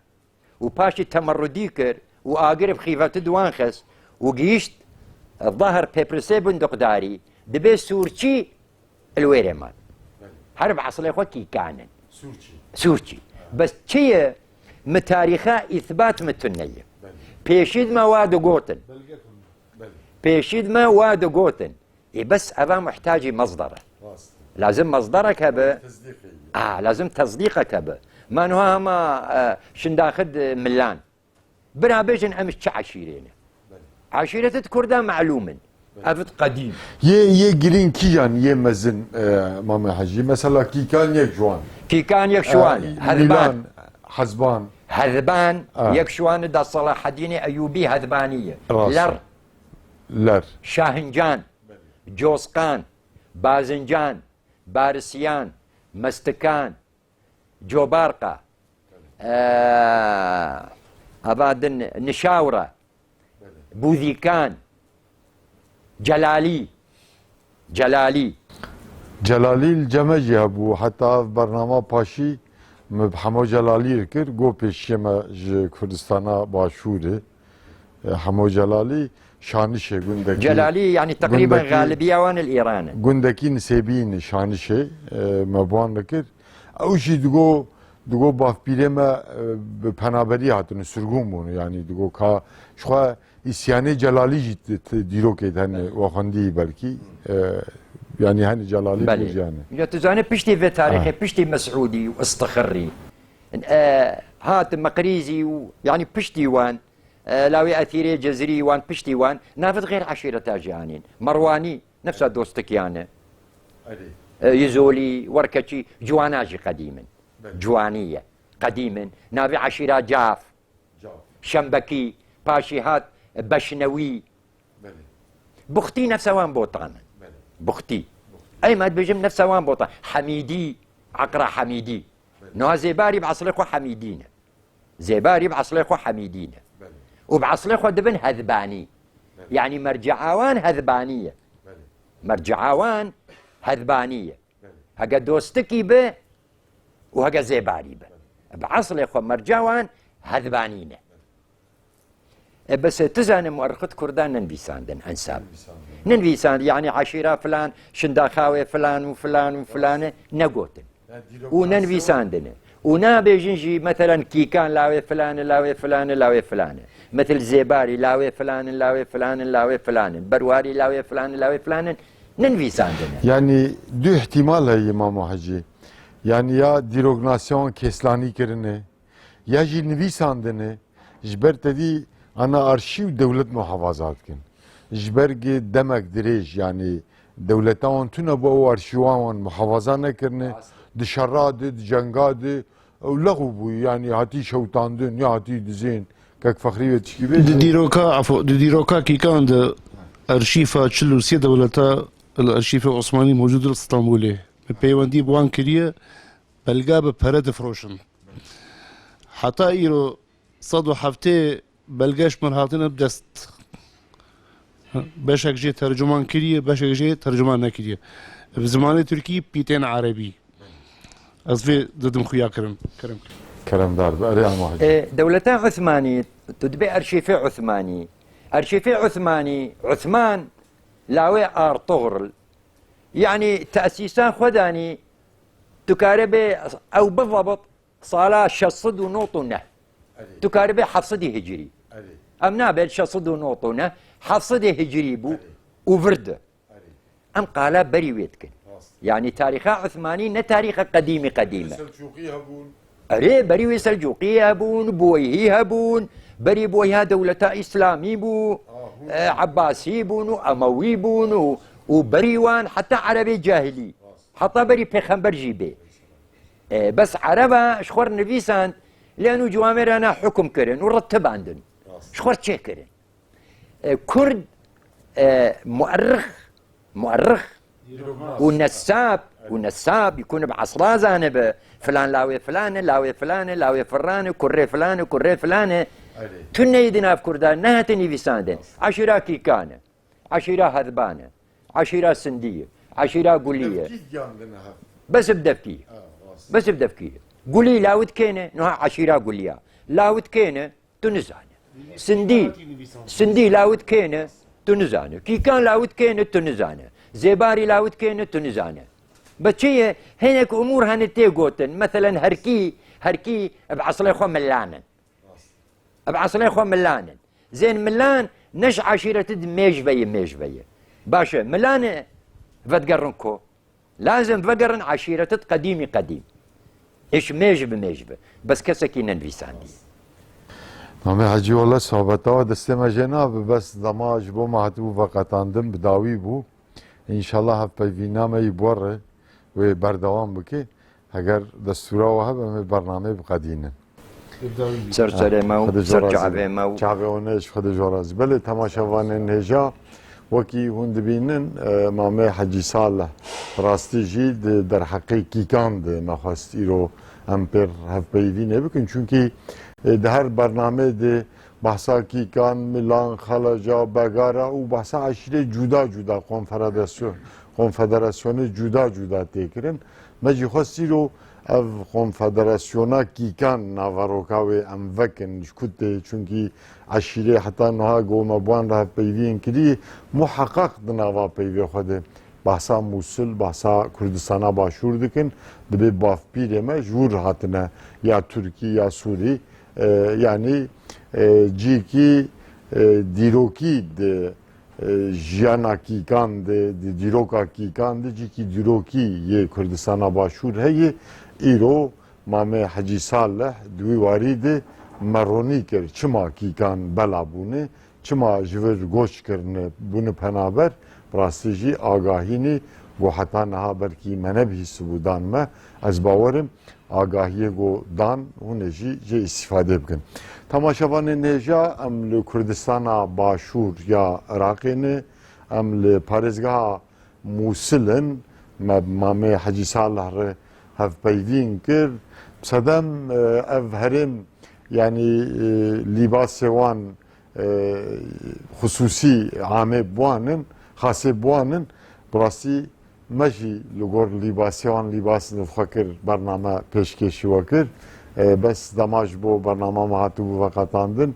û paşî temerrudî kir û agir bi xîveti di wan xist û gihîşt Zahir Pêpirsê Binduqdarî, dibê Sûrçî li wêrê man. Belê. Her bi eslê xwe Kîkan in. Sûrçî. Sûrçî. Ha. Bes çi ye? Mi tarîxa îsbat mi tune ye. Belê. Pêşîd me wa digotin. Belge tune. Belê. Pêşîd me wa digotin. Ê bes eva muhtacî mezdar e. Rast. Lazim mezdarek hebe. Tesdîqê ye. A, lazim tesdîqek hebe. Ma nuha hema, e, şindaxid, e, milan. Bira bêjin em ji çi eşîrê ne. Eşîretê di Kurda melûm in. Ev di qedîm. Yê, yê girîng kî yan, yê mezin, e, Mame Hecî? Mesela Kîkan yek ji wan. Kîkan yek ji wan. E, Hezban. Mîlan, Hezban. Hezban, e, yek ji wan da Selahedînê Eyûbî Hezbanî ye. Rast. Ler. Ler. Şahincan. Cosqan. Bazincan. Barisiyan. Mestikan. Cobarqa. Eee, ava din Nişawra. Bûdîkan. Celalî. Celalî. Celalî li cem me jî hebû. Heta ev bernama paşî min bi Hemo Celalî re kir. Got pêşiyê me ji Kurdistana Başûrê. E, Hemo Celalî Şanişê gundekî. Celalî, yani, teqrîben galibiya wan li Îran e. Gundekî Nisêbîn Şanişê, e, me bi wan re kir. Ew jî digo, digo bavpîrê me, e, bi penaberî hatine, sirgûn bûne. Yani digo ka ji xwe îsyanê Celalî jî t-, t-, dîrokê de hene, we xwendî belkî. E, yani hene Celalî Belê. Jiyane. Ya tu zanî piştî vê tarîxê, Ha. Piştî Mesûdî û Istixirî, e, hat Meqrîzî û, yani piştî wan, e, lawê Ethîrê Cezirî wan, piştî wan, navê di xêr eşîreta jî anîn. Merwanî, nefsa Dostikiyan e. Erê. E, Yizolî, Werkeçî, Ciwana jî qedîm in. Belê. Ciwanî ye. Qedîm in. Navê eşîra Caf. Caf. Şembekî, paşî hat, e, Beşnewî. Belê. Buxtî nefsa wan botan in. Belê. Buxtî. Buxtî. Ey, me dibêjim nefsa wan botan. Hemîdî, Eqra Hemîdî. Belê. Niha Zêbarî bi eslê xwe Hemîdî ne. Zêbarî bi eslê xwe Hemîdî ne. Belê. Û bi eslê xwe dibin Hezbanî. Belê. Yanî mercea wan Hezbanî ye. Belê. Mercea wan Hezbanî ye. Belê. Hege Dostikî be û hege Zêbarî be. Belê. Bi eslê xwe mercea wan Hezbanî ne. E, bes tu zanî muerrixit Kurdan nenivîsandin, ensab. Nenivîsandin. Nenivîsand, yani eşîra filan, şindaxawê filan û filan û filan e, negotin. Yani dîrok Û nas nenivîsandine. Û nabêjin jî, meselen, Kîkan lawê filan e, lawê filan e, lawê filan e. Metel Zêbarî lawê filan in, lawê filan in, lawê filan in. Berwarî lawê filan in, lawê filan in. Nenivîsandine. Yani du ihtimal heye, Mamo Hecî. Yani ya dîroknasiyan keslanî kirine, ya jî nivîsandine, ji ber tevî ana arşîv dewlet muhafaza dikin. Ji ber gi demek dirêj, yani dewleta wan tune bû, ew arşîwan wan muhafaza nekirine, di şerra di, di cenga di, ew lexw bû, yani hatî şewtandin, ya hatî dizên, kek Fexrî wê tişkî bê. Di dîroka, efo, di dîroka Kîkan de arşîfa çil û sê dewleta li arşîfê Osmanî mewcûd li Stenbolê. Me peywendî bi wan kiriye, belga bi pere difiroşin. Heta îro sed û heftê belge ji min hatine bi dest. Beşek jê tercuman kiriye, beşek jê tercuman nekiriye. Bi zimanê tirkî pîtên erebî. Ez vê didim xuya kirim. Kerem. Keremdar be. Erê, Amo Hecî. E, dewleta Osmanî, tu dibê arşîfê Osmanî. Arşîfê Osmanî, Osman, lawê Artugrul. Yani tesîsa xwe danî, tu kare bê ew bizebit Sala şeş sed û nod û neh. Erê. Tu karibê heft sedî hicrî. Erê. Em nabên şeş sed û nod û neh, heft sedî hicrî bû Erê. Û vir di. Erê. Em qala berî wê dikin. Rast. Yanî tarîxa Osmanî ne tarîxa qedîmî qedîm e. Selçûqî hebûn. Erê, berî wê Selçûqî hebûn, Buweyhî hebûn, berî Buweyha dewleta Îslamî bû, Ahûn. E, Ebbasî bûn û Emewî bûn û, û berî wan heta Erebê cahilî. Rast. Heta berî pêxember jî bê. E, bes Ereba ji xwe re nivîsand, lê nû ciwamê re ne hukm kirin û retibandin. Rast. Ji xwe re çêkirin. E, Kurd, e, muerrix, muerrix û nesab, û nesab, yekûn bi esla zanibe, filan lawê filan e, lawê filan e, lawê firan e, kurê filan e, kurê filan e. Erê. Tu neyê di nav Kurdan, nehate nivîsandin. Rast. Eşîra Kîkan e. Eşîra Hedban e. Eşîra Sindî ye. Eşîra Gulî ye. Devkî giyandine hev. Bes bi devkî. Ha, rast. Bes bi devkî. Gulî lawit kêne, nuha eşîra Gulî ya. Lawit kêne, tu nizane. Sindî, Sindî lawit kêne, tu nizane. Kîkan lawit kêne, tu nizane. Zêbarî lawit kêne, tu nizane. Be çi ye? Hinek umûr hene tê gotin. Meselen herkî, herkî bi eslê xwe milan in. Ev eslê xwe milan in. Zên milan ne ji eşîretê di mêj ve ye, mêj ve ye. Baş e, milan e vedigerin ku. Lazim vegerin eşîretê di qedîmî qedîm. Ê ji mêj bi mêj be. Bes kesekî nenivîsandiye. Namê Hecî, wele sohbeta we destê me jê nabe, bes dema ji bo me hatibû veqetandin, bi dawî bû. Înşallah hevpeyvîna me yî bi we re wê berdewam bike. Heger destûra we hebe, em ê bernameyê biqedînin. Ser serê me û Xwedê ser jor razî çavê be. Me û Çavê hûn ê ji Xwedê jor razî. Belê, temaşevanên hêja, wekî hûn dibînin, e, Mamê Hecî Salih, rastî jî di derheqê kîkan de me xwest îro em pêr hevpeyvînê bikin. Çunkî, e, di her bernameyê de behsa kîkan, milan, xeleca, begara û behsa eşîrê cuda cuda, konfederasyon, konfederasyonê cuda cuda tê kirin. Me jî xwest îro ev konfederasyona kîkan naveroka wê em vekin ji ku tê, çunkî eşîrê heta niha ku me bi wan re hevpeyviyên kirî, muheqeq di nava peyvê xwe de behsa Mûsil, behsa Kurdistana Başûr dikin, dibê bavpîrê me ji wir hatine, ya Tirkî ya Sûrî. E, yanî, e, cîkî, e, dîrokî di, e, jiyana kîkan de, di dîroka kîkan de cîkî dîrokî yê Kurdistana Başûr heye. Îro Mamê Hecî Salih di wî warî de me ronî kir, çima kîkan bela bûne, çima ji vir goç kirine, bûne penaber. Bi rastî jî agahî nî, ku heta niha belkî me nebihîstibû dan me. Ez bawer im, agahiyê ku dan hûn ê jî jê îstîfadê bikin. Temaşevanên hêja, em li Kurdistana Başûr ya Iraqê ne, em li parêzgeha Mûsil in, me bi Mamê Hecî Salih re hevpeyvîn kir. Bi sedem, e, ev herêm, yanî, e, lîbasê wan, e, xusûsî, amê bi wan in, xasê bi wan in. Bi rastî me jî li gor lîbasê wan lîbas li xwe kir, bername pêşkêşî we kir. E, bes dema ji bo bernama me hatibû veqetandin,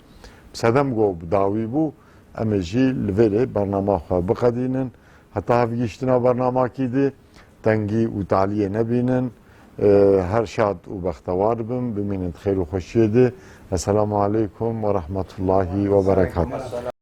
bi sedem ku bi dawî bû, em ê jî li vêrê bernama xwe biqedînin. Heta hevgihîştina bernamakî de tengî û taliyê nebînin. E, her şad û bextewar bin, bimînin di xêr û xweşiyê de. Esselamu aleykum ve rahmetullahi ve berekatuhu.